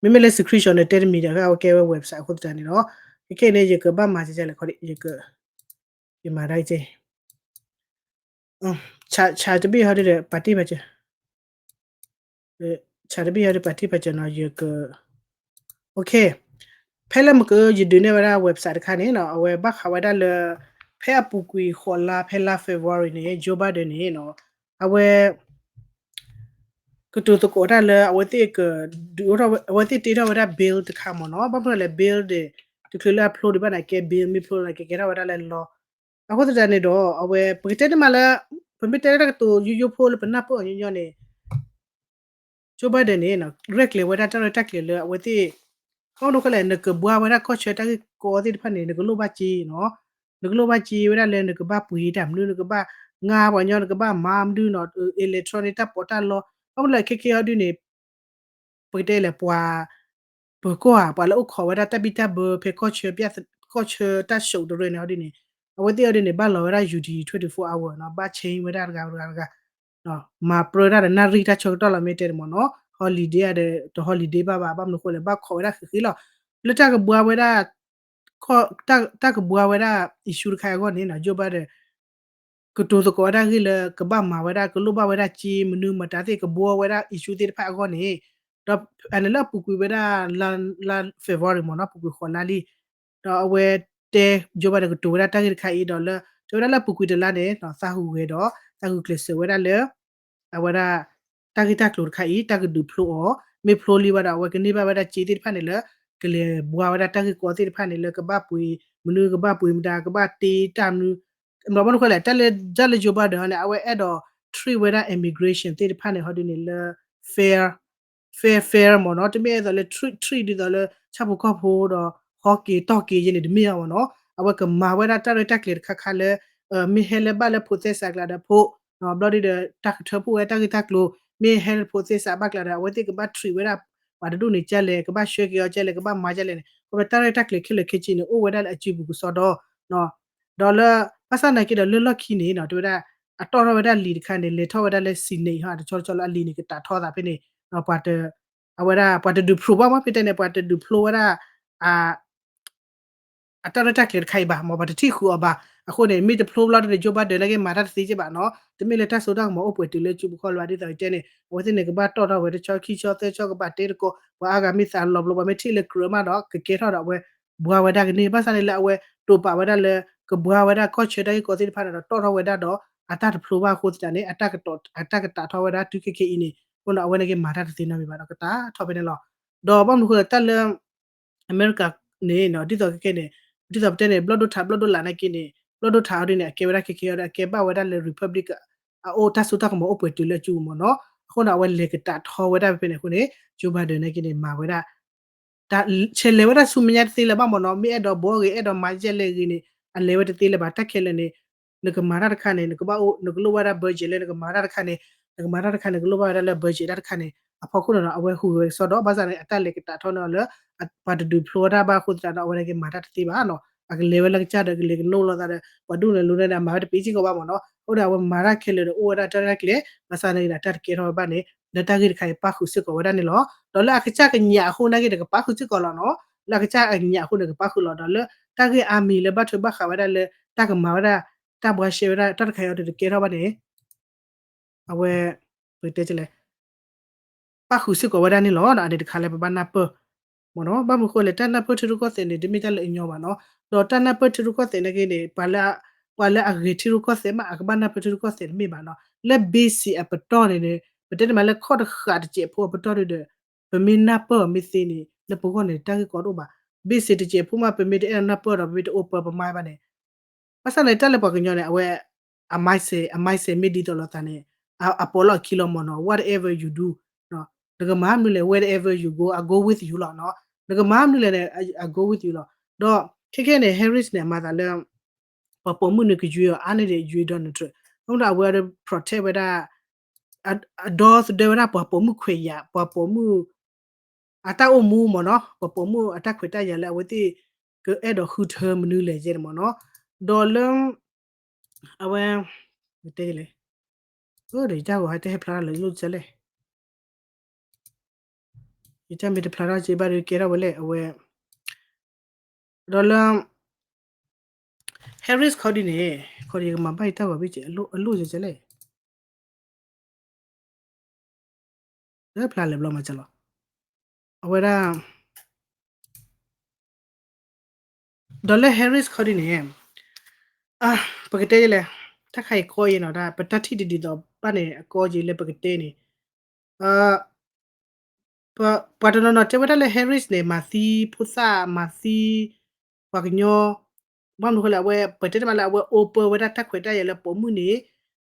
မ့မ့ၢ်လၢ screenshot န့ၣ် တဲတမံၤဒီး အဝဲကဲဝဲ website အဃိသတးန့ၣ်ဒီး ခဲခဲအံၤန့ၣ် ယကဘၣ်မၤကလဲၣ်ခီ, ယက, ယမၤဒၣ်ကဲ ဆၣ်တဘ့ၣ်ဟီဒ်ဒီး ပာ်တ့ၢ်ပာ်စၢၤ, ဆၣ်တဘ့ၣ်ဟီဒ်ပာ်တ့ၢ်ပာ်စၢၤနီၤ ယက, OK, ဖဲလၢမကၢယဒုးနဲၣ်ဝဲဒၣ် website တခါန့ၣ်နီၤ အဝဲဘၣ်ဃးဝဲဒၣ်လၢ ဖဲအပူၤကွံာ်ဃိးလါ ဖဲလါ February န့ၣ် Joe Biden န့ၣ်နီၤ အဝဲ ကတိၤသကိးတၢ်လၢ အဝဲသ့ၣ်ကဒုးအိၣ်ထီၣ်ဝဲ အဝဲသ့ၣ်တ့ထီၣ်ဝဲဒၣ် bill တခါမ့ၢ်နီၤ. ဘၣ်မနုၤလဲၣ် bill န့ၣ် တချုးလၢအဖျိဒံးဘၣ်န့ၣ် ကဲ bill မ့ၢ်ဖျိန့ၣ် ကကဲထီၣ်ဝဲဒၣ်လၢ law. အဃိသတးန့ၣ်ဒီး အဝဲ ပကတဲန့ၣ်မးလၢ ပမ့ၢ်တဲဒၣ်တၢ်ကတိၤယိယိဖိလၢပနၢ်ပၢၢ်အီၤညီညီန့ၣ် Joe Biden န့ၣ် ရဲၣ်ကျဲၤဝဲဒၣ်တၢ်ရဲၣ်တၢ်ကျဲၤလၢအဝဲသ့ၣ် ဘၣ်မနုၤဃိလဲၣ် နကဘှါဝဲဒၣ်ကီၢ်ဆၢတၢ်ဂ့ၢ်ကီသ့ၣ်တဖၣ်န့ၣ် နကလိၣ်ဘၣ်စ့နီၤ, နကလိၣ်ဘၣ်စ့ဝဲဒၣ်လၢနကဘၣ်ပှ့ၤတၢ်မနုၤ နကဘၣ်ငါပှၤညီ နကဘၣ်မၤမနုၤနီၤ electronic တၢ်ပီးတၢ်လီ ဘၣ်မနုၤလဲၣ် ခဲခဲအံၤဒ်န့ၣ် ပကတဲလဲၣ် ပှၤ ပၢၤကီၢ်ဧါ ပှၤလၢအိၣ်ခိးဝဲဒၣ်တၢ်ဘံၣ်တၢ်ဘၢဖဲကီၢ်ဆၢ ကီၢ်ဆၢတၢ်ဆှိးတရၢန့ၣ်ဟီဒ်န့ၣ် အဝဲသ့ၣ်အီၤဒ်န့ၣ် ဘၣ်လီၤဝဲဒၣ် duty twenty-four hour နီၤ ဘၣ် change ဝဲဒၣ်တဂၤတဂၤတဂၤ မၤပြၢတၢ်ဒီးနၣ်ရံၣ်တၢ်ဆၢကတီၢ်လီၤ မ့ၢ်တဲန့ၣ်မ့ၢ်နီၤ holiday ဒီးတ holiday ဘၣ်ဘၣ် ဘၣ်မနုၤဃိလဲၣ် ဘၣ်ခိးဝဲဒၣ်ဃ့ဃ့လီၤ လၢတၢ်ကဘှါဝဲဒၣ် တၢ်ကဘှါဝဲဒၣ် issue တခါအံၤအဂီၢ်န့ၣ်နီၤ Joe Biden ကတိၤသကိးဝဲဒၣ်ဂ့ၢ်လၢကဘၣ်မၤဝဲဒၣ် ကလိၣ်ဘၣ်ဝဲဒၣ်စ့မနုၤမတၤသ့ၣ်ကဘှါဝဲဒၣ် issue သ့ၣ်တဖၣ်အဂီၢ်န့ၣ် ဒီးအန့ၣ်လၢအပူၤကွံာ်ဝဲဒၣ် လါ February မ့ၢ်နီၤ ပူၤကွံာ်ဃိးလါလံ ဒီးအဝဲတဲ Joe Biden ကတိၤဝဲဒၣ်တၢ်ဂ့ၢ်တခါအံၤဒီးလၢ တဲဝဲဒၣ်လၢအပူၤကွံာ်တလါန့ၣ် သးဟူးဂဲၤဒီး သးဂုာ်ကျဲးစၢးဝဲဒၣ်လၢ အဝဲဒၣ် တၢ်ဂ့ၢ်တၢ်ကျိၤတခါအံၤ တၢ်ကဒုးဖျိအီၤ မ့ၢ်ဖျိလံဘၣ်ဒီး အဝဲကန့ၢ်ဘၣ်ဝဲဒၣ်စ့သ့ၣ်တဖၣ်န့ၣ်လၢ ကလဲၤဘှါဝဲဒၣ်တၢ်ဂ့ၢ်ကီသ့ၣ်တဖၣ်န့ၣ်လၢကဘၣ်ပှ့ၤ မနုၤကဘၣ်ပှ့ၤမတၤ ကဘၣ်တ့တၢ်မနုၤ ဘၣ်မနုၤဃိလဲၣ် တၢ်လၢ တၢ်လၢ Joe Biden န့ၣ် အဝဲအဲၣ်ဒိး treat ဝဲဒၣ် immigration သ့ၣ်တဖၣ်န့ၣ် ဟီဒ်န့ၣ်လၢ fair fair fair မ့ၢ်နီၤ တမ့ၢ်အဲၣ်ဒိးလၢ treat treat ဒ်သိးလၢ ဆၣ်ဖိကီၢ်ဖိဒီး ဟီက့ၤတီၢ်က့ၤယဲန့ၣ် တမ့ၢ်အီၤမ့ၢ်နီၤ အဝဲကမၤဝဲဒၣ်တၢ်ရဲၣ်တၢ်ကျဲၤတခါခါလၢ မ့ၢ်ဟဲလၢဘၣ်လၢဖိးသဲစးကျါဒီးဖိ ဘျီဒ်ဒီး တၢ်ကထၢဖှိၣ်ဝဲတၢ်ဂ့ၢ်တၢ်ကျိၤ မ့ၢ်ဟဲလၢဖိးသဲစးဘၣ်ကျါဒီး အဝဲသ့ၣ်ကဘၣ် treat ဝဲဒၣ် ပှၤတဒူၣ်န့ၣ်ကလဲၣ် ကဘၣ်ဆှၢက့ၤအီၤကလဲၣ် ကဘၣ်မၤကလဲၣ်န့ၣ် အဝဲတၢ်ရဲၣ်တၢ်ကျဲၤခဲလၢာ်ခဲဆ့န့ၣ် အိၣ်ဝဲဒၣ်လၢအစုပူၤကစီဒီ ဒီးလၢ ဘၣ်ဆၣ်နာ်က့ဒီးလၢလီၢ်ခံန့ၣ် တဲဝဲဒၣ် အတီၣ်ထီၣ်ဝဲဒၣ်လံာ်တခါန့ၣ် လဲၤထီၣ်ဝဲဒၣ်လၢ Senate ဟီ တဆီတဆီလၢအလံာ်န့ၣ် ကတးထီသးဖဲန့ၣ် ပှၤတ အဝဲဒၣ် ပှၤတဒုးဖျိဘၣ်မ့ၢ်ဖဲတဲန့ၣ် ပှၤတဒုးဖျိဝဲဒၣ် အတၢ်ရဲၣ်တၢ်ကျဲၤတခါအံၤဘၣ် မ်ပှၤတထံၣ်ဃုာ်အီၤဘၣ်. အဃိန့ၣ် မ့ၢ်တဖျိဘျီဒ်န့ၣ် Joe Biden နာ်က့မၤတၢ်တသ့က့ဘၣ်နီၤ တမ့ၢ်လၢတၢ်စိတၢ်ကမီၤအိၣ်ပှဲၤတုၤလၢစုပူၤခီၣ်လၢၤဘၣ် ဒ်သိးယတဲန့ၣ် အဝဲသ့ၣ်န့ၣ် ကဘၣ်တီၣ်ထီၣ်ဝဲတဆီခံဆီသၢဆီ ကဘၣ်တဲသကိး ပှၤအါဂၤမ့ၢ်သးလီၤဘျီ ပှၤမ့ၢ်ထံၣ်လၢကြၢးမးဒီး ကကဲထီၣ်ဒီးအဝဲ ဘှါဝဲဒၣ်ကန့ၢ် ဘၣ်ဆၣ်န့ၣ်လၢအဝဲတိာ်ပာ်ဝဲဒၣ်လၢ ကဘှါဝဲဒၣ်ကီၢ်ဆၢတၢ်ဂ့ၢ်ကီသ့ၣ်တဖၣ်န့ၣ်ဒီး တီၣ်ထီၣ်ဝဲဒၣ်ဒီး အတၢ်တဖျိဘၣ်အဃိသတးန့ၣ် အတၢ်ကတးထီၣ်ဝဲဒၣ်တုၤခဲခဲအံၤန့ၣ် အဃိန့ၣ် အဝဲနာ်က့မၤတၢ်တသ့နီတမံၤဘၣ်ဒီး ကတးထီၣ်ဖဲန့ၣ်လီၤ. ဒီးဘၣ်မနုၤဃိလၢတၢ်လၢ အမဲရကၤန့ၣ် ဒ်သိးခဲခဲန့ၣ် ဒ်သိးပတဲန့ၣ် ဘျီၣ်ဒိၣ်ထး ဘျီၣ်ဒိၣ်လးနာ်က့န့ၣ် ဘျီၣ်ဒိၣ်ထးအီၤဒ်န့ၣ် အကဲဝဲဒၣ်ခဲခဲအံၤဒီး အကဲဘၣ်ဝဲဒၣ်လၢ Republican အအိၣ်တၢ်စိတၢ်ကမီၤအိၣ်ပှဲၤတုၤလၢအစုပူၤမ့ၢ်နီၤ အဃိန့ၣ် အဝဲလဲၤကတးထီဝဲဒၣ်ဖဲဖဲန့ၣ်အဃိန့ၣ် Joe Biden နာ်က့န့ၣ် မၤဝဲဒၣ် တၢ်ဆဲးလဲၤဝဲဒၣ်ဆူမဲာ်ညါတသ့လၢၤဘၣ်မ့ၢ်နီၤ မ့ၢ်အဲၣ်ဒိးဘှီဂ့ၤ အဲၣ်ဒိးမၤယဲၢ်လဲၣ်ဂ့ၤန့ၣ် အလဲၤဝဲတသ့လၢၤဘၣ် တၢ်ခဲလၢာ်န့ၣ် နကမၤတၢ်တခါန့ၣ် နကဘၣ်အိၣ် နကလိၣ်ဝဲဒၣ် budget လၢနကမၤတၢ်တခါန့ၣ် နကမၤတၢ်တခါန့ၣ် ကလိၣ်ဘၣ်ဝဲဒၣ်လၢ budget တၢ်တခါန့ၣ် အဖီခိၣ်န့ၣ်ဒီး အဝဲဟူးဂဲၤဝဲကစီဒီ ဘၣ်ဆၣ်န့ၣ် အတၢ်လဲၤကတးထီန့ၣ်လၢ ပှၤတဒုးဖျိဝဲဒၣ်ဘၣ်အဃိသတးဒီး အဝဲန့ၣ်က့ၤမၤတၢ်တသ့ဘၣ်နီၤ အကလဲၤဝဲလၢကစၢ်ဒီး ကလဲၤကနိးလိာ်သးဒီး ပှၤဒူၣ်န့ၣ်လိၤန့ၣ်ဒီး အမၤဝဲတပ့ၤစ့ၢ်ကီးဘၣ်မ့ၢ်နီၤ အဃိဒီး အဝဲမၤတၢ်ခဲလၢာ်ဒီး အိၣ်ဝဲဒၣ်တၢ်ရဲၣ်တၢ်ကျဲၤ ဘၣ်ဆၣ်န့ၣ်ဒီး တၢ်တကဲထီၣ်ဝဲဘၣ်န့ၣ် လၢတၢ်ဂ့ၢ်တခါအံၤ ပၣ်ဃုာ်စ့ၢ်ကီးဝဲဒၣ်န့ၣ်လီၤ. ဒီးလၢအကစၢ်ကညးအဃိနာ်က့ဒီး ကပၣ်ဃုာ်စ့ၢ်ကီးလီၤနီၤ လၢအကစၢ်ကညးအဃိန့ၣ် ကပၣ်ဃုာ်လီၤ ဒီးလၢတၢ်ဂ့ၢ်အါမံၤလၢဘၣ်ထွဲဘၣ်ဃးဝဲဒၣ်လၢ တၢ်ကမၤဝဲဒၣ် တၢ်ဘှါရှဲဝဲဒၣ်တၢ်တခါအံၤအီၤဒီး တကဲထီၣ်ဘၣ်န့ၣ် အဝဲ ပတဲလဲၣ် ပၣ်ဃုာ်စ့ၢ်ကီးဝဲဒၣ်န့ၣ်လီၤ. ဒီးအန့ၣ်တခါလၢပဘၣ်နၢ်ပၢၢ် မ့ၢ်နီၤ. ဘၣ်မနုၤဃိလဲၣ် တၢ်နၢ်ပၢၢ်ထံရူၢ်ကီၢ်သဲးန့ၣ် တမ့ၢ်တၢ်လၢအညီဘၣ်နီၤ. ဒီးတၢ်နၢ်ပၢၢ်ထံရူၢ်ကီၢ်သဲးနာ်က့န့ၣ် ပှၤလၢအဂ့ၤထံရူၢ်ကီၢ်သဲးမး အကဘၣ်နၢ်ပၢၢ်ထံရူၢ်ကီၢ်သဲးတမ့ၢ်ဘၣ်နီၤ. လၢ basic အပတီၢ်န့ၣ်န့ၣ် ပတဲတမးလၢခီၣ်တဃာ်တစဲးဖိအပတီၢ်ဒုဒီး ပမ့ၢ်နၢ်ပၢၢ်အီၤမ့ၢ်သ့န့ၣ် လၢပဂီၢ်န့ၣ် တၢ်ဂ့ၢ်ကီတအိၣ်ဘၣ်. basic တစဲးဖိမး ပမ့ၢ်တအဲၣ်ဒိးနၢ်ပၢၢ်ဒီး ပမ့ၢ်တအိၣ်ပၢပမါဘၣ်န့ၣ် ဘၣ်ဆၣ်န့ၣ် တၢ်လၢပှၤကညီန့ၣ် အဝဲ အ mindset အ mindset မ့ၢ်ဒ်သိးလိာ်သးန့ၣ် အ အပိာ်လီၤအခံလီၤမ့ၢ်နီၤ. Whatever you do နကမၤမနုၤလဲၣ် wherever you go I go with you လီၤနီၤ. နကမၤမနုၤလဲၣ်န့ၣ် I go with you လီၤ. ဒီးခဲခဲန့ၣ် Harris န့ၣ် အမၤသးလၢ ပှၤပိာ်မုၣ်န့ၣ်ကယွၤအီၤအါန့ၢ်ဒံးယွၤ Donald Trump အဃိဒီးအဝဲဒၣ် protect ဝဲဒၣ် အဒီသဒၢဝဲဒၣ်ပှၤပိာ်မုၣ်ခွဲးယာ် ပှၤပိာ်မုၣ် အတၢ်အိၣ်မူမ့ၢ်နီၤ ပှၤပိာ်မုၣ်အတၢ်ခွဲးတၢ်ယာ်လၢအဝဲသ့ၣ် ကအဲၣ်ဒိးဃုထၢမနုၤလဲၣ်ယဲန့ၣ်မ့ၢ်နီၤ. ဒီးလၢ အဝဲ တဲလဲၣ် ဒီးယတၢ်ဂီၤဟဲတဟဲဖျါထီၣ်လၢလိၣ်စဲလဲၣ် ယတၢ်မ့ၢ်တဖျါထီၣ်က့ဘၣ်ဒီးကဲထီၣ်ဝဲလဲၣ် အဝဲ ဒီးလၢ Harris ခီဒုန့ၣ် ခီဒုယကမၤဘၣ်ယတၢ်ဂီၤဘ့ၣ်ကဲ အလိၣ်စဲလဲၣ် လၢဖျါလဲၤဘျီမၤစၢၤလီၤ အဝဲဒၣ် ဒီးလၢ Harris ခီဒုန့ၣ် ပကတဲလဲၣ် တၢ်ခါအံၤကီယဲနီၤ ပတၢ်ထံၣ်တဒ်သိးဘၣ်န့ၣ် အကီယဲလၢပကတဲန့ၣ် ပှၤတနီၤနီၤတဲဝဲဒၣ်လၢ Harris န့ၣ် မၤသံဖိသၣ် မၤသံ ပှၤကညီ ဘၣ်မနုၤဃိလဲၣ် အဝဲ ပတဲတမးလၢအဝဲ open ဝဲဒၣ်တၢ်ခွဲးတၢ်ယာ်လၢပိာ်မုၣ်န့ၣ်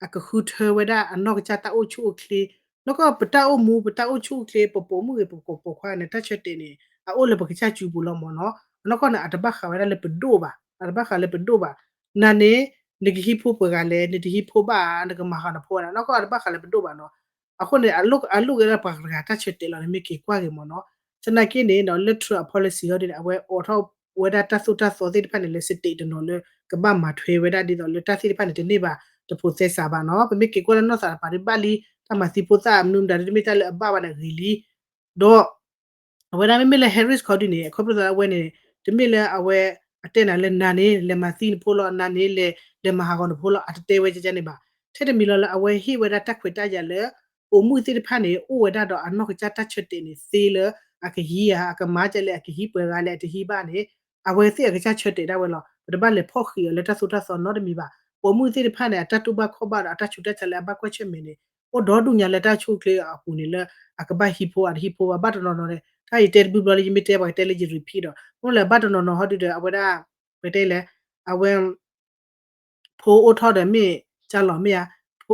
အကဃုထၢဝဲဒၣ်အနီၢ်ကစၢ်တၢ်အိၣ်ဆူၣ်အိၣ်ချ့ နီၢ်ကီၢ်ပတၢ်အိၣ်မူ ပတၢ်အိၣ်ဆူၣ်အိၣ်ချ့ ပပိာ်မုၣ်ဂ့ၤ ပကိာ်ပိာ်ခွါန့ၣ် တၢ်ဆၢတဲာ်န့ၣ် အအိၣ်လၢပကစၢ်စုပူၤလီၤမ့ၢ်နီၤ. အနီၢ်ကီၢ်န့ၣ် အတဘၣ်ဃးဝဲဒၣ်လၢပဒိၣ်ဘၣ် အတဘၣ်ဃးလၢပဒိၣ်ဘၣ်. နၤန့ၣ် နကဟံးဖိပှဲၤဂၤလဲၣ် နတဟံးဖိဘၣ် နကမၤဟးဂီၤနဖိဝဲဒၣ် နီၢ်ကီၢ်အတဘၣ်ဃးလၢပဒိၣ်ဘၣ်နီၤ. အဃိန့ၣ် အလိၣ်က့ၤလၢပှၤတဂၤတၢ်ဆၢတဲာ်လီၤ နမ့ၢ်က့ၤကွၢ်ဂ့ၤမ့ၢ်နီၤ. သနာ်က့န့ၣ်ဒီး လၢ Trump အ policy ဟီဒ်န့ၣ် အဝဲအိးထီၣ်ဝဲဒၣ်တၢ်သိၣ်တၢ်သီသ့ၣ်တဖၣ်န့ၣ် လၢ state တနီၤလၢ ကဘၣ်မၤထွဲဝဲဒၣ်ဒ်သိးလၢတၢ်သ့ၣ်တဖၣ်န့ၣ် တန့ၢ်ဘၣ်တဖိးသဲစးဘၣ်နီၤ. ပမ့ၢ်က့ၤကွၢ်လၢနီၢ်သးတပၤဒ်ဘၣ်လံ တၢ်မၤသံဖိသၣ်မနုၤမတၤဒ်တမ့ၢ်တၢ်လၢအဘၣ်ဘၣ်န့ၣ်ဂ့ၤလံ ဒီး အဝဲဒၣ်မ့မ့ၢ်လၢ Harris ခီဒုန့ၣ် အခီဖျိသးအဝဲန့ၣ် တမ့ၢ်လၢအဝဲ အတဲနၤလၢနၤန့ၣ် လဲၤမၤသံနဖိလီၤ နၤန့ၣ် လဲၤ လဲၤမၤဟးဂီၤနဖိလီၤ အတတဲဝဲကကန့ၣ်ဘၣ်. ထဲတမံၤလီၤလၢအဝဲဟ့ၣ်ဝဲဒၣ်တၢ်ခွဲးတၢ်ယာ်လၢ ပိာ်မုၣ်သ့ၣ်တဖၣ်န့ၣ် အိၣ်ဝဲဒၣ်ဒီးအနီၢ်ကစၢ်တၢ်ဆၢတဲာ်န့ၣ်သ့လၢ အကဟံးဧါ အကမၤဒ်လဲၣ် အကဟံးပှဲၤဂၤလဲၣ် အတဟံးဘၣ်န့ၣ် အဝဲသ့ၣ်အကစၢ်ဆၢတဲာ်ဒၣ်ဝဲလီၤ. ပတဘၣ်လဲၤဖီၣ်ဃံးအီၤလၢတၢ်သိၣ်တၢ်သီနီတမံၤဘၣ်. ပိာ်မုၣ်သ့ၣ်တဖၣ်န့ၣ် အတၢ်တူၢ်ဘၣ်ခီၣ်ဘၣ်ဒီးအတၢ်ဆူးတၢ်ဆါလၢအဘၣ်ကွၢ်ဆၢၣ်မဲာ်န့ၣ် အိၣ်ဒီဒူၣ်ညါလၢတၢ်အိၣ်ဆူၣ်အိၣ်ချ့အပူၤန့ၣ်လၢ အကဘၣ်ဟံးဖိအတဟံးဖိဘၣ် ဘၣ်တနီၤနီၤန့ၣ် တၢ်အံၤတဲတဘျုးဘျီလၢယမ့ၢ်တဲပှၤကတဲလၢယ repeat ဒီး မ့ၢ်လၢဘၣ်တနီၤနီၤဟီဒုဒီး အဝဲဒၣ် ပတဲလဲၣ် အဝဲ ဖိအိၣ်ထီၣ်ဒီးမ့ၢ်ကၢ်လီၤမ့ၢ်ဧါ,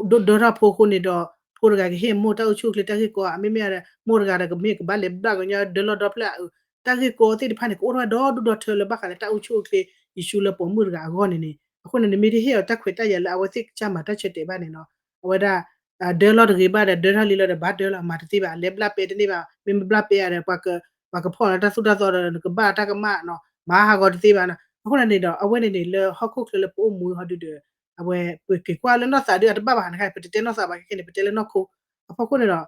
ဒၢထီၣ်ဖိအဃိန့ၣ်ဒီး ဖိတဂၤကဟ့ၣ်မိၢ်တၢ်အိၣ်ဆူၣ်အိၣ်ချ့တၢ်ဂ့ၢ်ကီဧါ, မ့မ့ၢ်ဧါဒီး မိၢ်တဂၤဒီးကမ့ၢ်ကဘၣ်လဲၤဘျၣ်ကညီ ဒၢလီၢ်ဒီဖျၢၣ်အအုး တၢ်ဂ့ၢ်ကီသ့ၣ်တဖၣ်န့ၣ် ကအိၣ်ထီၣ်ဝဲဒီဒူၣ်ဒီထၢလၢဘၣ်ဃးလၢတၢ်အိၣ်ဆူၣ်အိၣ်ချ့ ယံၤဆူလၢပိာ်မုၣ်တဂၤအဂီၢ်န့ၣ်န့ၣ် အဃိန့ၣ် နမ့ၢ်တဟ့ၣ်အီၤတၢ်ခွဲးတၢ်ယာ်လၢအဝဲသ့ၣ်ကစၢ်မၤတၢ်ဆၢတဲာ်ဘၣ်န့ၣ်နီၤ, အဝဲဒၣ် ဒၢလီၢ်တဂ့ၤဘၣ်ဒီး ဒၢထီၣ်လံလီၤဒီး ဘၣ်ဒၢလီၤ မၤတသ့ဘၣ်, လဲၤဘျၣ်ပဲတန့ၢ်ဘၣ်, မ့မ့ၢ်ဘျၣ်ပဲဧါဒီး ပှၤကဖီၣ်လၢတၢ်သိၣ်တၢ်သီဒီး နကဘၣ်တၢ်ကမၣ်နီၤ, မၤဟးဂီၤတသ့ဘၣ်နီၤ. အဃိန့ၣ်န့ၣ်ဒီး အဝဲန့ၣ်န့ၣ် လၢဟီၣ်ခိၣ်ချၢလၢပအိၣ်မူဟီဒုဒီး အဝဲ ပက့ၤကွၢ်လၢနီၢ်သးဒု အတဘၣ်ဘၣ်ဟးနခါ ပတတဲနီၢ်သးဘၣ်ခဲခဲန့ၣ် ပတဲလၢနီၢ်ခိ အဖီခိၣ်န့ၣ်ဒီး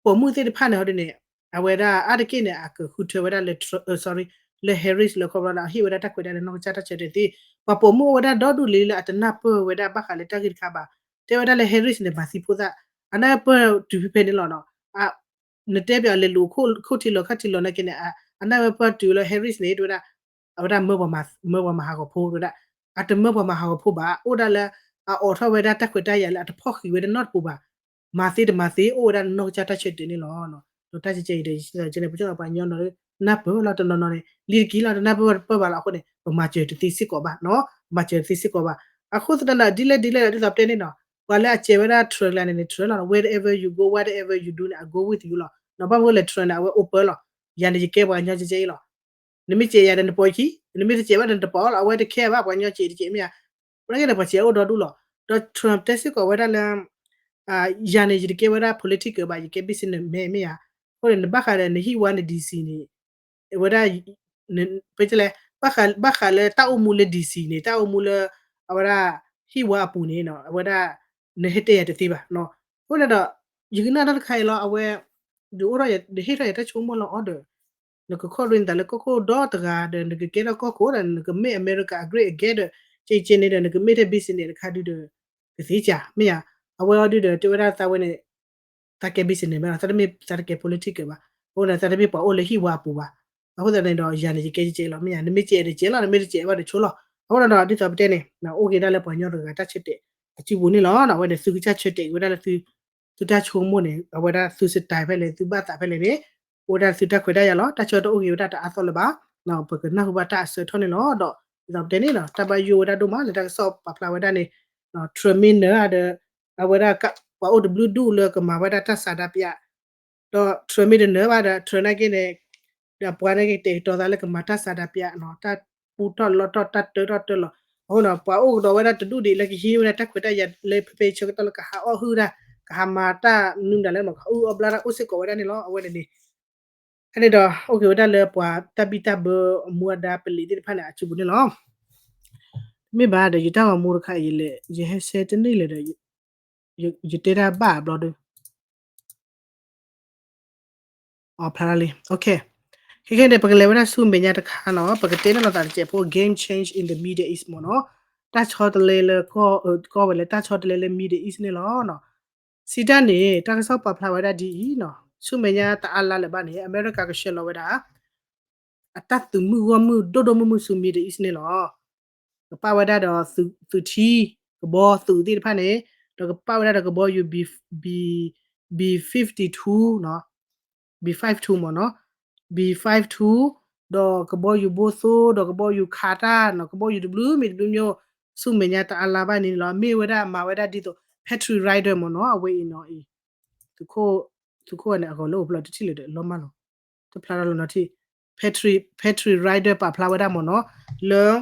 ပိာ်မုၣ်သ့ၣ်တဖၣ်န့ၣ်ဟီဒုန့ၣ် အဝဲဒၣ်အါတက့ၢ်န့ၣ် အကဃုထၢဝဲဒၣ်လၢ sorry လၢ Harris လၢခီဖျိလၢအဟ့ၣ်ဝဲဒၣ်တၢ်ခွဲးတၢ်ယာ်လၢနီၢ်ကစၢ်တၢ်ဆၢတဲာ်သ့, ပှၤပိာ်မုၣ်အိၣ်ဝဲဒၣ်ဒီဒူၣ်လံလၢအတနၢ်ပၢၢ်ဝဲဒၣ်ဘၣ်ဃးလၢတၢ်ဂ့ၢ်တခါဘၣ်. တဲဝဲဒၣ်လၢ Harris န့ၣ် မၤသံဖိသၣ်, အနၢ်ပၢၢ်တုၤဖဲဖဲန့ၣ်လီၤနီၤ. နတဲပၠးလဲၤလူၤခိၣ်ထံလီၤခါထံလီၤနာ်က့န့ၣ် အနၢ်ပၢၢ်တုၤလၢ Harris န့ၣ် တဲဝဲဒၣ် အဝဲဒၣ်မၢပှၤမၤဟးဂီၤဖိ တဲဝဲဒၣ် အတမၢပှၤမၤဟးဂီၤဖိဘၣ်, အိၣ်ဒၣ်လၢ အအိးထီၣ်ဝဲဒၣ်တၢ်ခွဲးတၢ်ယာ်လၢအတဖီၣ်ဃံးဝဲဒၣ်နီတပူၤဘၣ် မၤသ့တမၤသ့ အိၣ်ဝဲဒၣ်နီၢ်ကစၢ်တၢ်ဆၢတဲာ်န့ၣ်လီၤ. ဒီးတၢ်ကဲကဲအံၤဒီး ယစံးသးကဲန့ၣ် ပကဲပှၤကညီနီၤ နၢ်ပၢၢ်လီၤတနီၤနီၤန့ၣ် လံတက့ၢ်လီၤ တနၢ်ပၢၢ်ပၢၢ်ဘၣ်လီၤအဃိန့ၣ် ပမၤစၢၤတသ့စ့ၢ်ကီးဘၣ်နီၤ ပမၤစၢၤတသ့စ့ၢ်ကီးဘၣ်. အဃိသတးဒီး ဒ်လဲၣ်ဒ်လဲၣ်ဒီး ဒ်သိးပတဲန့ၣ်နီၤ ပှၤလၢအစဲးဝဲဒၣ် Trump ကျါန့ၣ်န့ၣ် Trump လီၤ wherever you go whatever you do န့ၣ် I go with you လီၤ. ဘၣ်မနုၤလဲၣ် Trump န့ၣ် အဝဲ open လီၤ ယၤန့ၣ် ယကဲပှၤကညီကဲကဲအံၤလီၤ နမ့ၢ်စဲးယၤဒီးနပိာ်ခံ, နမ့ၢ်တစဲးဘၣ်ဒီးနတပိာ်လီၤ အဝဲတ care ဘၣ် ပှၤကညီစဲးတစဲးမ့ၢ်ဧါ. အဃိန့ၣ်ဒီးပှၤစဲးအိၣ်ဒီဒူၣ်လီၤ. ဒီး Trump တဲစ့ၢ်ကီးဝဲဒၣ်လၢ ယၤန့ၣ် ယတကဲဝဲဒၣ် political ဘၣ် ယကဲ businessman မ့ၢ်ဧါ. အဃိန့ၣ် နဘၣ်ဃးဒီးနဟံၣ်ဝါန D C န့ၣ် အဝဲဒၣ် ပလဲၣ် ဘၣ်ဃးလၢတၢ်အိၣ်မူလၢ D C န့ၣ် တၢ်အိၣ်မူလၢ အဝဲဒၣ် ဟံၣ်ဝါအပူၤန့ၣ် အဝဲဒၣ် နဟဲတဲယၤတသ့ဘၣ်. အဃိန့ၣ်ဒီး ယကနၣ်တၢ်တခါအံၤလီၤ အဝဲ ဒုးအိၣ်ထီၣ် ဒုးဟ့ၣ်ထီၣ်ယၤတၢ်ဆိကမိၣ်လီၤအီၤဒီး နကခီၣ်ရ့နသးလၢကီၢ်ခိၣ်ဒီတဂၤဒီး နကကဲထီၣ်ကီၢ်ခိၣ်ဒီး နကမ့ၢ် America အ great again ဒီး ကဲကဲန့ၣ်ဒီး နကမ့ၢ်ထဲ business တခါဒုဒီး ကသ့စၢ် မ့ၢ်ဧါ. အဝဲအီၤဒုဒီး တဲဝဲဒၣ်သးဝဲန့ၣ် သးကဲ business မ့ၢ်နီၤ သးတမ့ၢ်သးတကဲ political ဘၣ်. အဃိန့ၣ် သးတမ့ၢ်ပှၤအိၣ်လၢဟံၣ်ဝါအပူၤဘၣ်. အဃိသတးန့ၣ်ဒီး ယၤန့ၣ် ယကဲယကဲလီၤ, မ့ၢ်ယၤ နမ့ၢ်ကဲဒီးကဲလီၤ, နမ့ၢ်တကဲဘၣ်ဒီးဆိလီၤ. အဃိဒီး ဒ်သိးပတဲန့ၣ် အိၣ်က့ၤဒၣ်လၢပှၤကညီတဂၤတၢ်ဆၢတဲာ်အစုပူၤန့ၣ်လီၤ. အဝဲန့ၣ် သုကစၢ်ဆၢတဲာ်က့ၤဝဲဒၣ်လၢ သုတၢ်ဆိကမိၣ်န့ၣ် အဝဲဒၣ်သု style ဖဲလဲၣ် သုဘၣ်သးဖဲလဲၣ်န့ၣ် အိၣ်ဝဲဒၣ်သုတၢ်ခွဲးတၢ်ယာ်လီၤ. တၢ်ဆၢတအိၣ်က့ၤဝဲဒၣ်တအါသီလၢၤဘၣ်. ပကနၢ်ဟူဘၣ်တၢ်အဆၢထီၣ်န့ၣ်လီၤ. ဒီးဒ်သိးပတဲန့ၣ်လီၤ, တၢ်ဘၣ်ယိၣ်ဝဲဒၣ်ဒိၣ်မးလၢတၢ်ကစီၣ်ပာ်ဖျါဝဲဒၣ်န့ၣ် Trump မ့ၢ်နၢၤဒီး အဝဲဒၣ်ပှၤအိၣ်တဘျုးဒူၣ်လၢကမၤဝဲဒၣ်တၢ်ဆန္ဒပြ ဒီး Trump မ့ၢ်တနၢၤဘၣ်ဒီး Trump နာ်က့န့ၣ် ဒီးပှၤနာ်က့ တဲာ်ကတီၤသးလၢကမၤတၢ်ဆန္ဒပြနီၤ, တၢ်ပူထီၣ်လီထီၣ် တၢ်တၢထီၣ်တၢလီၤ. အဃိဒီး ပှၤအိၣ်ကဒီးဝဲဒၣ်တဒူၣ်ဒံးလၢကဟံးဝဲဒၣ်တၢ်ခွဲးတၢ်ယာ်လၢဖဲဖဲဆၢကတီၢ်လၢကဟးအီၣ်ဟုၣ်တၢ် ကဟးမၤတၢ်နုၤဒၣ်လဲာ်မး ကအုၣ်အီၣ်ဘျါတၢ်အိၣ်စ့ၢ်ကီးဝဲဒၣ်န့ၣ်လီၤ. အဝဲန့ၣ်န့ၣ် အန့ၣ်ဒီး အိၣ်က့ၤဝဲဒၣ်လၢပှၤတၢ်ဘံၣ်တၢ်ဘၢအမူအဒါပလံးသ့ၣ်တဖၣ်န့ၣ် အစုပူၤန့ၣ်လီၤ. တမ့ၢ်ဘၣ်ဒီး ယတၢ်ဂီၤမူတခါအံၤ ယလဲၤ ယဟဲဆဲတန့ၢ်လၢၤဒီး ယတဲတၢ်ဘၣ်အဘျီဒီး အဖျါလံ. ခဲခဲန့ၣ် ပကလဲၤဝဲဒၣ်ဆူမဲာ်ညါတခါနီၤ, ပကတဲန့ၢ်လိာ်သးတစဲးဖိ game change in the Middle East မ့ၢ်နီၤ, တၢ်ဆီတလဲလၢ ကီၢ်ဝဲလၢတၢ်ဆီတလဲလၢ Middle East န့ၣ်လီၤ. စံးတၢ်န့ၣ် တၢ်ကစီၣ်ပာ်ဖျါဝဲဒၣ်ဒ်အံၤနီၤ, ဆူမဲာ်ညါတအါလါလၢၤဘၣ်န့ၣ် အမဲရကၤကဆှၢလီၤဝဲဒၣ် အတၢ်သုးမုၢ်ဂီၢ်မုၢ်ဒိၣ်ဒိၣ်မုၢ်မုၢ်ဆူ Middle East န့ၣ်လီၤ. ကပာ်ဝဲဒၣ်ဒီး သုးထံ ကဘီသုးသ့ၣ်တဖၣ်န့ၣ်, ဒီးကပာ်ဝဲဒၣ်ဒီးကဘီယူၤ B fifty two နီၤ, B fifty two မ့ၢ်နီၤ, B fifty two ဒီးကဘီယူၤဘိသိ ဒီးကဘီယူၤခးတၢ်နီၤ, ကဘီယူၤတဘျုးမံၤတဘျုးမံၤ ဆူမဲာ်ညါတအါလါဘၣ်န့ၣ်လီၤ. မ့ၢ်ဝဲဒၣ်မၤဝဲဒၣ်ဒ်သိး Patriot Rider မ့ၢ်နီၤ, အဝဲအံၤနီၤအံၤ သုးခိၣ်န့ၣ် အဂီၤလၢအိၣ်ဖျီတထံၣ်လၢၤဒီး လီၤမၢ်လီၤ, တဖျါထီၣ်လီၤနီၤထံၣ်, Patriot Rider ပာ်ဖျါဝဲဒၣ်မ့ၢ်နီၤ, လၢ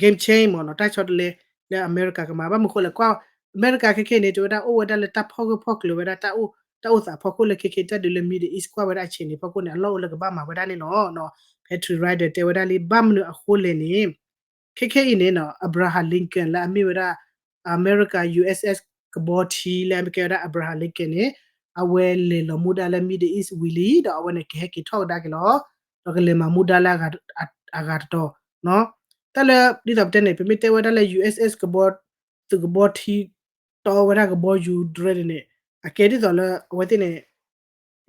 game change မ့ၢ်နီၤ, တၢ်ဆီတလဲလၢအမဲရကၤကမၤ ဘၣ်မနုၤဃိလဲၣ် ကွၢ် အမဲရကၤခဲခဲန့ၣ် တဲဝဲဒၣ်အိၣ်ဝဲဒၣ်လၢတၢ်ဖီၣ်ဂၢၢ်ဖီၣ်ကျၢၤဝဲဒၣ် တၢ်အိၣ်သးဖီခိၣ်လၢခဲခဲတၢ်ဒုးလၢ Middle East ကွၢ်ဝဲဒၣ်အဆံးန့ၣ်ဖီခိၣ်န့ၣ် အလီၢ်အိၣ်လၢကဘၣ်မၤဝဲဒၣ်န့ၣ်လီၤ. Patriot Rider တဲဝဲဒၣ်လံ ဘၣ်မနုၤအဃိလဲၣ်န့ၣ် ခဲခဲအံၤန့ၣ်နီၤ Abraham Lincoln လၢအမ့ၢ်ဝဲဒၣ် အမဲရကၤ U S S ကဘီထံလၢအမ့ၢ်ကဲဝဲဒၣ် Abraham Lincoln န့ၣ် အဝဲလဲၤလီၤမူဒါလၢ Middle East ဝံၤလံ ဒီးအဝဲန့ၣ်ကဟဲက့ၤထီၣ်ကဒါက့ၤလီၤ. ဒီးကလဲၤမၤမူဒါလၢအဂၤတတီၤ, တၢ်လၢ ဒ်သိးပတဲန့ၣ် ပမ့ၢ်တဲဝဲဒၣ်လၢ U S S ကဘီ သုးကဘီထံ တီဝဲဒၣ်ကဘီယူၤဒြဲန့ၣ်န့ၣ် အကဲဒ်သိးလၢအဝဲသ့ၣ်န့ၣ်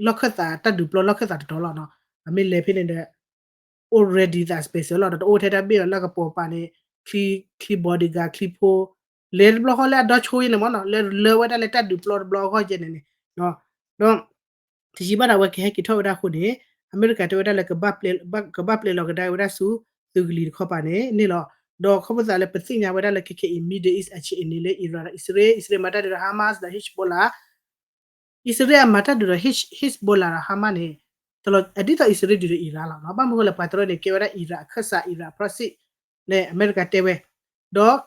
လီၢ်ခၢၣ်သးတၢ်ဒုးပျီလီၢ်ခၢၣ်သးတတီၤလီၤနီၤ. အမ့ၢ်လဲၤဖဲန့ၣ်ဒီး အိၣ် ready သး special လီၤ ဒီးတအိၣ်ထဲတၢ်ဘ့ၣ်အီၤလၢကပိာ်ပာ်န့ၣ် ချံ bodyguard ချံဖိ လဲၤတဘျီဃီလၢအဒီဆိယဲန့ၣ်မ့ၢ်နီၤ လဲၤလၢဝဲဒၣ်လၢတၢ်ဒုးပျီတဘျီအဂီၢ်ယဲန့ၣ်န့ၣ် ဒီး တယံာ်ဘၣ်ဒီးအဝဲကဟဲက့ၤထီၣ်ဝဲဒၣ်အဃိန့ၣ် အမဲရကၤတဲဝဲဒၣ်လၢ ကဘၣ်ပျဲလီၤကဒါဝဲဒၣ်ဆူ သုးကလံၤတခီပၤန့ၣ်န့ၣ်လီၤ. ဒီးခီဖျိသးလၢပသ့ၣ်ညါဝဲဒၣ်လၢခဲခဲအံၤ Middle East အဆံးအန့ၣ်လၢ Iran ဒီး အံၣ်စရ့လး အံၣ်စရ့လးမၤတၢ်ဒုးဒီး Hamas ဒီး Hezbollah အံၣ်စရ့လးအမၤတၢ်ဒုးဒီး Hezbollah ဒီး Hamas န့ၣ် ဒ်သိးအံၣ်စရ့လးဒုးဒီး Iran လီၤနီၤ. ဘၣ်မနုၤဃိလဲၣ် ပှၤတရၢန့ၣ် ကဲဝဲဒၣ် Iran အခၢၣ်စး Iran အ proxy န့ၣ် အမဲရကၤတဲဝဲ ဒီး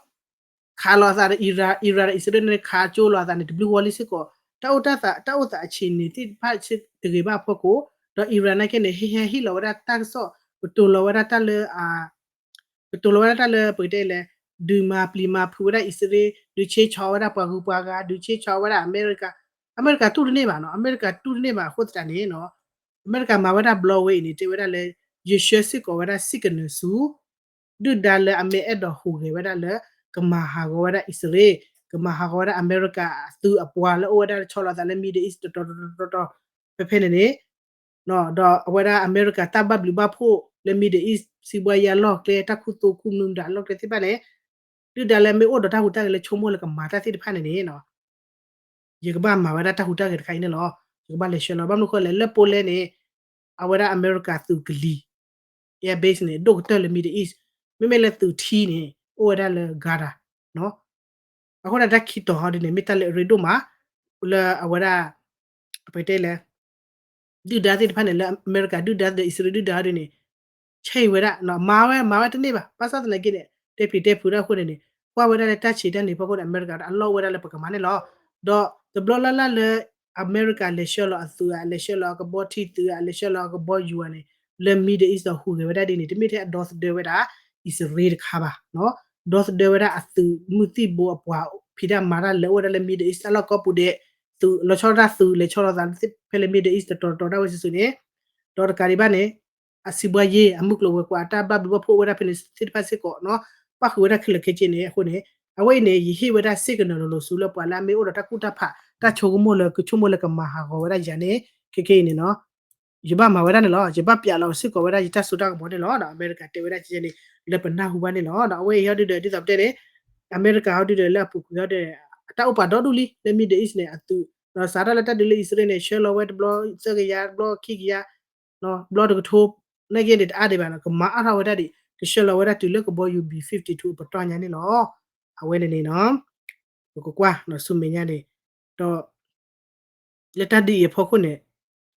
ခးလိာ်အသးဒီး Iran, Iran ဒီးအံၣ်စရ့လးန့ၣ် ခးကၠိလိာ်အသးန့ၣ် တဘျုးဂီၤလံစ့ၢ်ကီး တၢ်အိၣ်သး တၢ်အိၣ်သးအဆံးန့ၣ်သ့ၣ်တဖၣ်တဂ့ၤဘၣ်အဖီခိၣ် ဒီး Iran နာ်က့န့ၣ် ဟဲဟဲဟ့ၣ်လီၤဝဲဒၣ်တၢ်ကစီၣ် ကတိၤလီၤဝဲဒၣ်တၢ်လၢ ကတိၤလီၤဝဲဒၣ်တၢ်လၢပကတဲလဲၣ် ဒုးမၤပျံၤမၤဖုးဝဲဒၣ်အံၣ်စရ့လး ဒုးဆ့ဆီဝဲဒၣ်ပှၤဂုၤပှၤဂၤ ဒုးဆ့ဆီဝဲဒၣ်အမဲရကၤ အမဲရကၤတူၢ်တန့ၢ်ဘၣ်နီၤ အမဲရကၤတူၢ်တန့ၢ်ဘၣ်အဃိသတးန့ၣ်နီၤ အမဲရကၤမၤဝဲဒၣ်ဘျီဝဲအံၤန့ၣ် တဲဝဲဒၣ်လၢ ယဆှၢစ့ၢ်ကီးဝဲဒၣ် signal ဆူ ဒုၣ်ဒါလၢအမ့ၢ်အဲၣ်ဒိးဟူးဂဲၤဝဲဒၣ်လၢ ကမၤဟးဂီၤဝဲဒၣ်အံၣ်စရ့လး ကမၤဟးဂီၤဝဲဒၣ်အမဲရကၤအသုးအပှၤလၢအိၣ်ဝဲဒၣ်လၢဆီလီၤသးလၢ Middle East တတီၤတတီၤတတီၤ ဖဲဖဲန့ၣ်န့ၣ် ဒီးအဝဲဒၣ်အမဲရကၤတၢ်ဘၣ်ဘျုးဘၣ်ဖှိၣ်လၢ Middle East စံးဘှါယါလီၢ်ကျဲ တၢ်ခူသူၣ်ခူမနုၤမတၤအလီၢ်ကျဲသ့ၣ်တဖၣ်န့ၣ် ဒုၣ်ဒါလၢအမ့ၢ်အိၣ်ဒီးတၢ်ဟူးတၢ်ဂဲၤလၢဆိကမိၣ်လၢကမၤတၢ်သ့ၣ်တဖၣ်န့ၣ်န့ၣ် ယကဘၣ်မၤဝဲဒၣ်တၢ်ဟူးတၢ်ဂဲၤတခါအံၤန့ၣ်လီၤ. ယကဘၣ်လဲၤဆှၢလီၤ ဘၣ်မနုၤဃိလဲၣ် လၢ Poland န့ၣ် အဝဲဒၣ်အမဲရကၤသုးကလံၤ air base န့ၣ် ဒိၣ်ကတၢၢ်လၢ Middle East မ့မ့ၢ်လၢသုးထံန့ၣ် အိၣ်ဝဲဒၣ်လၢ Gaza အဃိန့ၣ်တၢ်ခံတီၤဟီဒ်န့ၣ် မ့ၢ်တၢ်လၢအရ့ဒိၣ်မး လၢအဝဲဒၣ် ပကတဲလဲၣ် ဒုၣ်ဒါသ့ၣ်တဖၣ်န့ၣ် လၢအမဲရကၤဒုၣ်ဒါဒီးအံၣ်စရ့လးဒုၣ်ဒါဟီဒ်န့ၣ် ဆဲးဝဲဒၣ် မၤဝဲ မၤဝဲတန့ၢ်ဘၣ် ဘၣ်ဆၣ်သနာ်က့န့ၣ် တဲပျံၤတဲဖုးတၢ်အဃိန့ၣ်န့ၣ် ကွၢ်ဝဲဒၣ်လၢတၢ်ဆံးတၢ်န့ၣ်ဖီခိၣ်န့ၣ် အမဲရကၤအလီၢ်အိၣ်ဝဲဒၣ်လၢပကမၤန့ၣ်လီၤ. ဒီးတဘျီလၢ်လၢ်လၢ အမဲရကၤလဲၤဆှၢလီၤအသုးဧါ လဲၤဆှၢလီၤအကဘီထံသုးဧါ လဲၤဆှၢလီၤအကဘီယူၤဧါန့ၣ် လၢ Middle East ဒီးဟူးဂဲၤဝဲဒၣ်ဒ်န့ၣ် တမ့ၢ်ထဲအဒီသဒၢဝဲဒၣ် အံၣ်စရ့လးတခါဘၣ် ဒီသဒၢဝဲဒၣ်အသုးမုၢ်သံၣ်ဘိအပှၤဖံးတၢ်မၤတၢ်လၢအိၣ်ဝဲဒၣ်လၢ Middle East တၢ်လီၢ်ကိးပူၤဒဲး သုးလီၤဆီဒၣ်တၢ်သုးလဲၤဆီလီၤသးဖဲလၢ Middle East တတီၤတတီၤဒၣ်ဝဲစုာ်စုာ်န့ၣ် ဒီးတကးဒံးဘၣ်န့ၣ် အစံးဘှါယ့ အမုၢ်ကျိၤဝဲၤကွာ်အတၢ်ဘၣ်ဘျုးဘၣ်ဖှိၣ်အိၣ်ဝဲဒၣ်ဖဲန့ၣ်သ့ၣ်တဖၣ်စ့ၢ်ကီးနီၤ ပၣ်ဃုာ်ဝဲဒၣ်ခဲလၢာ်ခဲဆ့န့ၣ်အဃိန့ၣ် အဝဲအံၤန့ၣ် ယဟ့ၣ်ဝဲဒၣ် signal လိၤလိၤဆူလၢပှၤလၢအမ့ၢ်အိၣ်ဒီးတၢ်ကူၣ်တၢ်ဖး တၢ်ဆိကမိၣ်လၢကဆိကမိၣ်လၢကမၤဟးဂီၤဝဲဒၣ်ယၤန့ၣ် ခဲခဲအံၤန့ၣ်နီၤ ယဘၣ်မၤဝဲဒၣ်န့ၣ်လီၤ. ယဘၣ်ပျးလီၤစ့ၢ်ကီးဝဲဒၣ်ယတၢ်စိတၢ်ကမီၤန့ၣ်လီၤ. ဒီးအမဲရကၤတဲဝဲဒၣ်ကဲန့ၣ် လၢပနၢ်ဟူဘၣ်န့ၣ်လီၤ. ဒီးအဝဲအံၤဟီဒုဒီး ဒ်သိးပတဲန့ၣ် အမဲရကၤဟီဒုဒီး လၢအပူၤကွံာ်ဟီဒီး အတၢ်အိၣ်ပာ်ဒီဒူၣ်လံ လၢ Middle East န့ၣ် အသုး ဒီးစးထီၣ်လၢတၢ်ဒုးလၢအံၣ်စရ့လးန့ၣ် ဆှၢလီၤဝဲတဘျီသၢကယၤ တဘျီခံကယၤ ဘျီတကထိ နာ်က့န့ၣ် တအါဒံးဘၣ်နီၤ ကမၤအါထီၣ်ဝဲဒၣ်ဒံး ကဆှၢလီၤဝဲဒၣ်တုၤလၢကဘီယူၤ B fifty-two အပတီၢ်ညါန့ၣ်လီၤ. အဝဲန့ၣ်န့ၣ်နီၤ ပကကွၢ်နီၤ ဆူမဲာ်ညါန့ၣ် ဒီး လၢတၢ်ဒုးအံၤအဖီခိၣ်န့ၣ်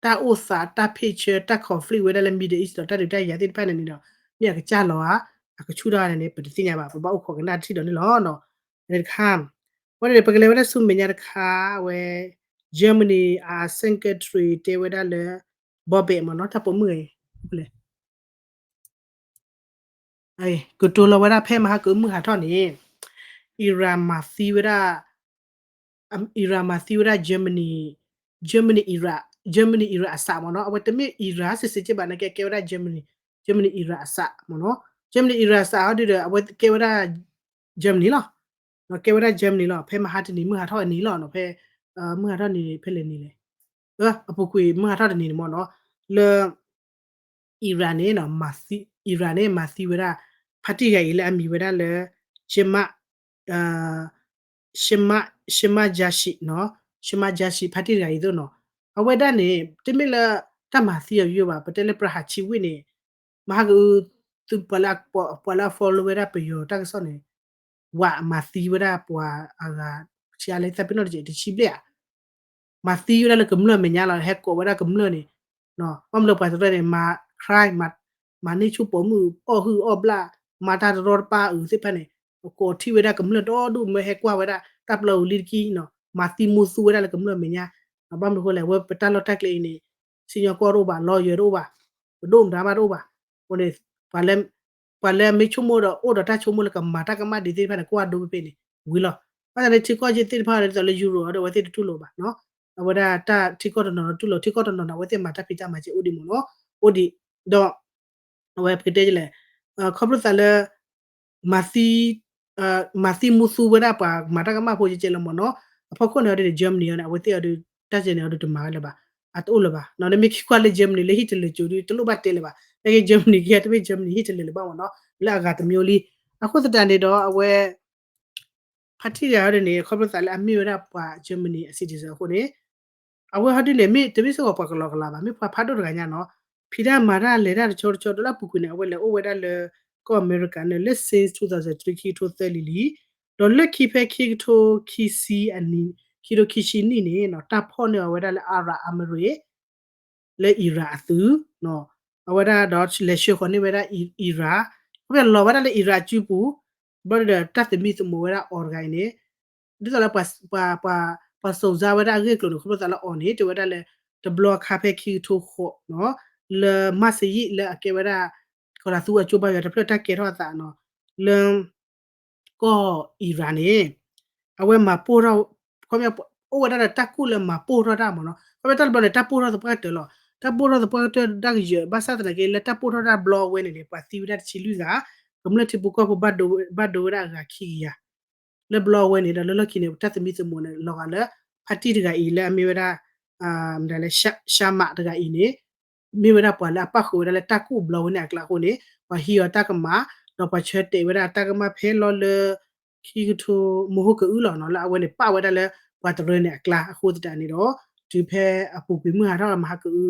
တၢ်အိၣ်သး တၢ်ဖ့ၣ်ဆၢ တၢ် conflict ဝဲဒၣ်လၢ Middle East ဒီးတၢ်ဒုးတၢ်ယၤသ့ၣ်တဖၣ်န့ၣ်န့ၣ်ဒီး မ့ၢ်အကစၢ်လီၤဧါ အကဆူၣ်ထီၣ်ဧါန့ၣ်န့ၣ် ပတသ့ၣ်ညါဘၣ် ပဘၣ်အိၣ်ခိးကနၣ်တထံၣ်ဒီးန့ၣ်လီၤ. တခါ အဝဲန့ၣ် ပကလဲၤဝဲဒၣ်ဆူမဲာ်ညါတခါ အဝဲ Germany အ secretary တဲဝဲဒၣ်လၢ Baerbock မ့ၢ်နီၤ တၢ်ပိာ်မုၣ်အံၤ ကတိၤလီၤဝဲဒၣ်ဖဲမဟါကအုမုၢ်ဟးထီၣ်န့ၣ် Iran မၤသံဝဲဒၣ် Iran မၤသံဝဲဒၣ် Germany, Germany Iran, Germany Iran အစးမ့ၢ်နီၤ အဝဲတမ့ၢ် Iran စံးစ့ၢ်ကီးဘၣ်နာ်က့ ကဲဝဲဒၣ် Germany, Germany Iran အစးမ့ၢ်နီၤ Germany Iran အစးဟီဒုဒီး အဝဲကဲဝဲဒၣ် Germany လီၤ ကဲဝဲဒၣ် Germany လီၤ ဖဲမဟါတနံၤမုၢ်ဟးထီၣ်အနံၤလီၤနီၤ ဖဲ မုၢ်ဟးထီၣ်နံၤဖဲလဲၣ်နံၤလဲၣ် အပူၤကွံာ်မုၢ်ဟးထီၣ်တနံၤန့ၣ်မ့ၢ်နီၤ လၢ Iran န့ၣ် Iran န့ၣ် မၤသံဝဲဒၣ် ဖါတံၢ်တဂၤအံၤလၢအမံၤဝဲဒၣ်လၢ Shema, Shema Jashi နီၤ Shema Jashi ဖါတံၢ်တဂၤအံၤသိးနီၤ အဝဲဒၣ်န့ၣ် တမ့ၢ်လၢ တၢ်မၤသံအီၤယိယိဘၣ် ပတဲလၢပြဟးဆံဝ့ၢ်န့ၣ် မဟါကအု သုပှၤလၢအ follow ဝဲဒၣ်ပယီၤတၢ်ကစီၣ်န့ၣ် ဝးမၤသံဝဲဒၣ်ပှၤအဂၤ ဆံးအါလဲၣ် သးပ့ၤနီၣ်တကဲး တဆံဘျဲၣ်ဧါ မၤသံဝဲဒၣ်လၢကမျၢၢ်အမဲာ်ညါလီၤ ဟဲကိးဝဲဒၣ်ကမျၢၢ်န့ၣ် ဘၣ်မနုၤပှၤတရၢန့ၣ် မၤ crime မၤန့ၢ်ဆူၣ်ပိာ်မုၣ် အီၣ်ဟုၣ်အီၣ်ဘျၣ် မၤတၢ်တရီတပါအုးသ့ၣ်တဖၣ်န့ၣ် ကိးထီၣ်ဝဲဒၣ်ကမျၢၢ်ဒီဒူၣ်မၢဟဲကွၢ်ဝဲဒၣ် တၢ်ပျီအုးလံတကံၢ်နီၤ မၤသံမူသူဝဲဒၣ်လၢကမျၢၢ်အမဲာ်ညါ ဘၣ်မနုၤအဃိလဲၣ် အဝဲပတၢ်လီၢ်တၢ်ကျဲအံၤန့ၣ် စံၣ်ညီၣ်ကွီၢ်တအိၣ်ဘၣ် lawyer တအိၣ်ဘၣ် ပဒိၣ်မတၤမးတအိၣ်ဘၣ် အဃိန့ၣ် ပှၤလၢအမ့ၢ်ဆိကမိၣ်ဒီးအိၣ်ဒီးတၢ်ဆိကမိၣ်လၢကမၤတၢ်ကမၣ်ဒ်သ့ၣ်တဖၣ်န့ၣ် ကွၢ်ဒိဖဲဖဲန့ၣ် ဝံၤလီၤ ဘၣ်ဆၣ်န့ၣ်ထံကီၢ်က့သ့ၣ်တဖၣ်ဒီး ဒ်သိးလၢ Europe ဒီး အဝဲသ့ၣ်တတူၢ်လိာ်ဘၣ် အဝဲဒၣ်တၢ်ထံကီၢ်တနီၤနီၤတူၢ်လိာ် ထံကီၢ်တနီၤနီၤ အဝဲသ့ၣ်မၤတၢ်ဖံးတၢ်မၤကဲအိၣ်ဒံးမ့ၢ်နီၤ အိၣ်ဒံး ဒီး အဝဲပကတဲလဲၣ် ခီဖျိသးလၢ မၤသံ မၤသံမူသူဝဲဒၣ်ပှၤမၤတၢ်ကမၣ်ဖိကဲကဲလီၤမ့ၢ်နီၤ အဖီခိၣ်န့ၣ်အီၤဒ်န့ၣ် Germany အီၤန့ၣ် အဝဲသ့ၣ်အီၤဒ် တၢ်ကဲန့ၣ်အီၤဒ်တမၤဝဲလၢၤဘၣ် အတအိၣ်လၢၤဘၣ် နမ့ၢ်ခံကွၢ်လၢ Germany လၢဟံၣ်တလၢာ်ကၠိဒ် တလိၣ်ဘၣ်တဲလၢၤဘၣ် နာ်က့ Germany ကဲတမ့ၢ် Germany ဟံၣ်တလၢာ်လၢၤဘၣ်မ့ၢ်နီၤ လၢအဂၤတမံၤလံ အဃိသတးန့ၣ်ဒီးအဝဲ ဖါတံၢ်တဂၤအီၤဒ်န့ၣ် ခီဖျိသးလၢအမ့ၢ်ဝဲဒၣ်ပှၤ Germany အ citizen အဃိန့ၣ် အဝဲဟီဒ်န့ၣ် မ့ၢ်တမ့ၢ်စ့ၢ်ကီးပှၤကလီကလီဘၣ် မ့ၢ်ပှၤဖးဒိၣ်တဂၤညါနီၤ ဖံးတၢ်မၤတၢ်လဲၤတၢ်တဆီတဆီ ဒီးလၢအပူၤကွံာ်န့ၣ် အဝဲလဲၤအိၣ်ဝဲဒၣ်လၢ ကီၢ်အမဲရကၤန့ၣ် လၢ since two thousand three ခံကထိသၢလံၤလံ ဒီးလၢခံဖဲခံကထိခံဆံအနံၣ် ခံကထိခံဆံနံၣ်န့ၣ် တၢ်ဖီၣ်န့ၢ်အီၤဝဲဒၣ်လၢ Arab Emirates လၢ Iran အသုး အဝဲဒၣ်ဒီးလဲၤဆှၢဃီၤန့ၢ်ဝဲဒၣ် Iran အဃိန့ၣ်လီၤဝဲဒၣ်လၢ Iran အစုပူၤ ဘျီဒီးတၢ်သမံသမိးဝဲဒၣ်အီၤတဂၤအံၤန့ၣ် ဒ်သိးလၢ ပှၤစုံစမ်းဝဲဒၣ်အဂ့ၢ်အကျိၤန့ၣ် ခီဖျိသးလၢအီၤန့ၣ် တဲဝဲဒၣ်လၢ တဘျီခါဖဲခံကထိဃိးနီၤ လၢမၢ်စယံၣ်လၢအကဲဝဲဒၣ် ကီၢ်လၢသူအကၠိဘါယွၤတဖျၢၣ်တၢ်ကဲထီၣ်အသးနီၤ လၢ ကီၢ် Iran န့ၣ် အဝဲမၤပိၢ်ထီၣ် ခီ အိၣ်ဝဲဒၣ်ဒီးတၢ်ကူၣ်လၢမၤပိၢ်ထီၣ်တၢ်မ့ၢ်နီၤ ခီဖျိတၢ်တဘျီန့ၣ် တၢ်ပိၢ်ထီၣ်သပှၢ်ကတၢၢ်လီၤ တၢ်ပိၢ်ထီၣ်သပှၢ်ကတၢၢ်ဒၣ်ကယၢၤ ဘၣ်ဆၣ်သနာ်က့ လၢတၢ်ပိၢ်ထီၣ်တၢ်ဘျီအဝဲန့ၣ်န့ၣ် ပှၤသံဝဲဒၣ်တဆံလွံၢ်ဂၤ ကမျၢၢ်ထံဖိကီၢ်ဖိဘၣ်ဒိဝဲဒၣ်အဂၤခံကယၤ လၢဘျီအဝဲန့ၣ်ဒီး လၢလီၢ်ခံန့ၣ် တၢ်သမံသမိးန့ၣ် လီၤဂာ်လၢ ဖါတံၢ်တဂၤအံၤ လၢအမ့ၢ်ဝဲဒၣ် မတၤလဲၣ် Sharma တဂၤအံၤန့ၣ် မ့ၢ်ဝဲဒၣ်ပှၤလၢအပၣ်ဃုာ်ဝဲဒၣ်လၢတၢ်ကူၣ်ဘျီဝဲန့ၣ်အကျါအဃိန့ၣ် ပှၤဟံးအီၤတၢ်ကမၣ် ဒီးပှၤဆၢတဲာ်ဝဲဒၣ်တၢ်ကမၣ်ဖဲလီၤလၢ ခံကထိ မဟိကအုလီၤနီၤ လၢအဝဲန့ၣ်ပၣ်ဝဲဒၣ်လၢပှၤတရၢန့ၣ်အကျါအဃိသတးန့ၣ်ဒီး တုၤဖဲအပူၤကွံာ်မုၢ်ဟးထီၣ်မဟါကအု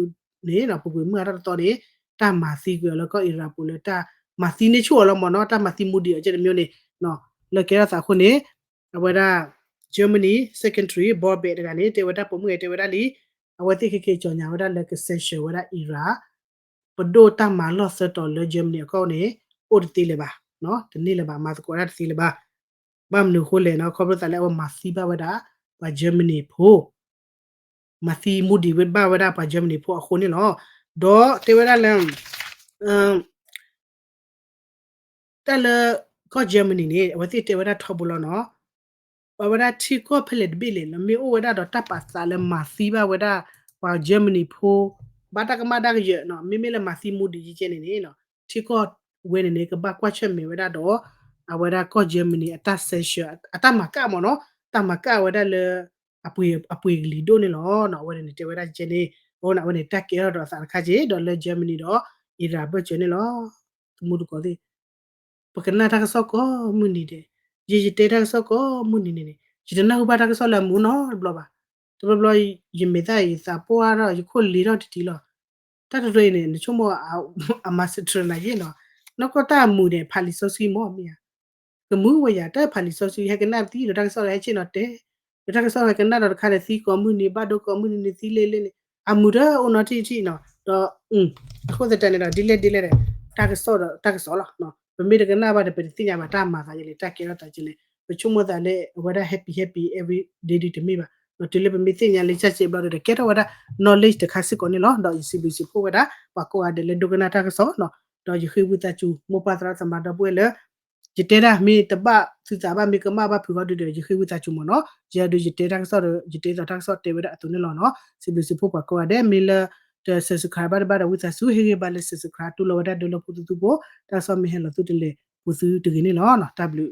န့ၣ် ပူၤကွံာ်မုၢ်ဟးထီၣ်တသီန့ၣ် တၢ်မၤသံကွံာ်အီၤလၢကီၢ် Iran ပူၤလၢတၢ်မၤသံန့ၢ်ဆူၣ်အီၤလီၤမ့ၢ်နီၤ တၢ်မၤသံမူဒံးအီၤကဲတမံၤန့ၣ် လၢကဲထီၣ်သးအဃိန့ၣ် အဝဲဒၣ် Germany secretary Baerbock တဂၤန့ၣ် တဲဝဲဒၣ်ပိာ်မုၣ်ဂၤတဲဝဲဒၣ်လံ အဝဲသ့ၣ်ခဲက့ၤကၠီၤညါဝဲဒၣ်လၢက sanction ဝဲဒၣ် Iran ပဒိၣ်တၢ်မၤလီၢ်သၢတီၤလၢ Germany အကီၢ်န့ၣ် အိၣ်တသ့လၢၤဘၣ်, တန့ၢ်လၢၤဘၣ်, မၤသကိးတၢ်တသ့လၢၤဘၣ်. ဘၣ်မနုၤအဃိလဲၣ်နီၤ, ခီဖျိသးလၢအဝဲမၤသံဘၣ်ဝဲဒၣ် ပှၤ Germany ဖိ, မၤသံမူဒံးဝဲဘၣ်ဝဲဒၣ်ပှၤ Germany ဖိအဃိန့ၣ်လီၤ. ဒီးတဲဝဲဒၣ်လၢ တၢ်လၢကီၢ် Germany န့ၣ် အဝဲသ့ၣ်တဲဝဲဒၣ်ထီဘိလီၤနီၤ. ပဝဲဒၣ်ထံကီၢ်ဖဲလဲၣ်တဘ့ၣ်လဲၣ်နီၤ, မ့ၢ်အိၣ်ဝဲဒၣ်ဒီးတၢ်ပာ်သးလၢမၤသံဘၣ်ဝဲဒၣ်ပှၤ Germany ဖိ ဘၣ်တၢ်ကမၣ်ဒၣ်ကယၢၤနီၤ, မ့မ့ၢ်လၢမၤသံမူဒံးယကဲန့ၣ်န့ၣ် ထံကီၢ်ဝဲန့ၣ်န့ၣ် ကဘၣ်ကွၢ်ဆၢၣ်မဲာ်ဝဲဒၣ်ဒီး အဝဲဒၣ်ကီၢ် Germany အတၢ် sanction အတၢ်မၤကၣ်မ့ၢ်နီၤ, တၢ်မၤကၣ်ဝဲဒၣ်လၢ အပှ့ၤကလံၤဒိၣ်န့ၣ်လီၤ. အဝဲန့ၣ်န့ၣ် တဲဝဲဒၣ်ကဲန့ၣ် အဃိန့ၣ် အဝဲန့ၣ်တၢ်ကဲထီၣ်ဒီးအသးတခါက့ၤ ဒီးလၢ Germany ဒီး Iran ဘၢၣ်စၢၤန့ၣ်လီၤ. သမူသကိးသ့ၣ် ပကနၣ်တၢ်ကစီၣ်ကိးမုၢ်နံၤဒဲး, ယ ယတဲတၢ်ကစီၣ်ကိးမုၢ်နံၤန့ၣ်န့ၣ် ယတနၢ်ဟူဘၣ်တၢ်ကစီၣ်လၢအမူနီတဘျီဘၣ်. တဘျီဘျီ ယမဲာ်သၣ်ယသးပှၢ်ထီၣ် ယခိၣ်လ့ၤထီၣ်တံၢ်တံၢ်လီၤ. တၢ်တရၢအံၤန့ၣ် နဆိကမိၣ် အမၤစထြၢနၤယ့ၣ်နီၤ, နီၢ်ကီၢ်တၢ်အမူန့ၣ် ဖးလံာ်စီဆှံမ့ၢ်မ့ၢ်ဧါ, ကမုာ်ဝဲယၤ တၢ်ဖးလံာ်စီဆှံ ဟဲကနၣ်သံလီၤတၢ်ကစီၣ်ဒီး ဟဲဆ့ၣ်နီၤတဲ လီၤတၢ်ကစီၣ် ဟဲကနၣ်ဒီးတခါန့ၣ် သံကိးမုၢ်နံၤ ဘၣ်ဒိကိးမုၢ်နံၤန့ၣ် သံလ့လ့န့ၣ် အမူတအိၣ်နီတထံၣ်ထံၣ်နီၤ, ဒီး အဃိသတးန့ၣ်ဒီး ဒ်လဲၣ်ဒ်လဲၣ်ဒီး တၢ်ကစီၣ်ဒီးတၢ်ကစီၣ်လီၤ. ပမ့ၢ်တကနၣ်ဘၣ်ဒီး ပတသ့ၣ်ညါဘၣ်တၢ်မၤသးဒ်လဲၣ် တၢ်ကဲထီၣ်သးဒ်လဲၣ်. ပဆိကမိၣ်သးလၢ အဝဲဒၣ် happy happy every day ဒုးတမ့ၢ်ဘၣ်. တုၤလၢပမ့ၢ်သ့ၣ်ညါလံာ်စီဆှံဘျီဒီး ကဲထီၣ်ဝဲဒၣ် knowledge တခါစ့ၢ်ကီးန့ၣ်လီၤ. ဒီးယစံးဘျုးစံးဖှိၣ်ဝဲဒၣ် ပှၤကိးဂၤဒဲးလၢဒိကနၣ်တၢ်ကစီၣ်နီၤ, ဒီးယဃ့ဝံသးစူၤ မိၢ်ပၢ်သရၣ်သမါဒီပုၢ်ဝဲၢ်လၢ ယတဲဒၣ်မ့ၢ်တဘၣ်သုသးဘၣ် မ့ၢ်ကမၣ်ဘၣ်ဖုးဃီဒုဒီး ယဃ့ဝံသးစူၤမ့ၢ်နီၤ. ယဲဒုးယတဲတၢ်ကစီၣ်ဒီး ယတဲသိးတၢ်ကစီၣ်တဲဝဲဒၣ်အသိးန့ၣ်လီၤနီၤ. စံးဘျုးစံးဖှိၣ်ပှၤကိးဂၤဒဲး မ့ၢ်လၢတ subscribe ဘၣ်တဘၣ်ဒီး ဝံသးစူၤဟ့ၣ်ဂံၢ်ဘါလၢ subscribe တူၢ်လိာ်ဝဲဒၣ်ဒၢလၢဖိသသူဖိ, တၢ်ကစီၣ်မ့ၢ်ဟဲလီၤသုတလဲၤပူၤသုတဂ့ၤန့ၣ်လီၤ. တၢ်ဘျုး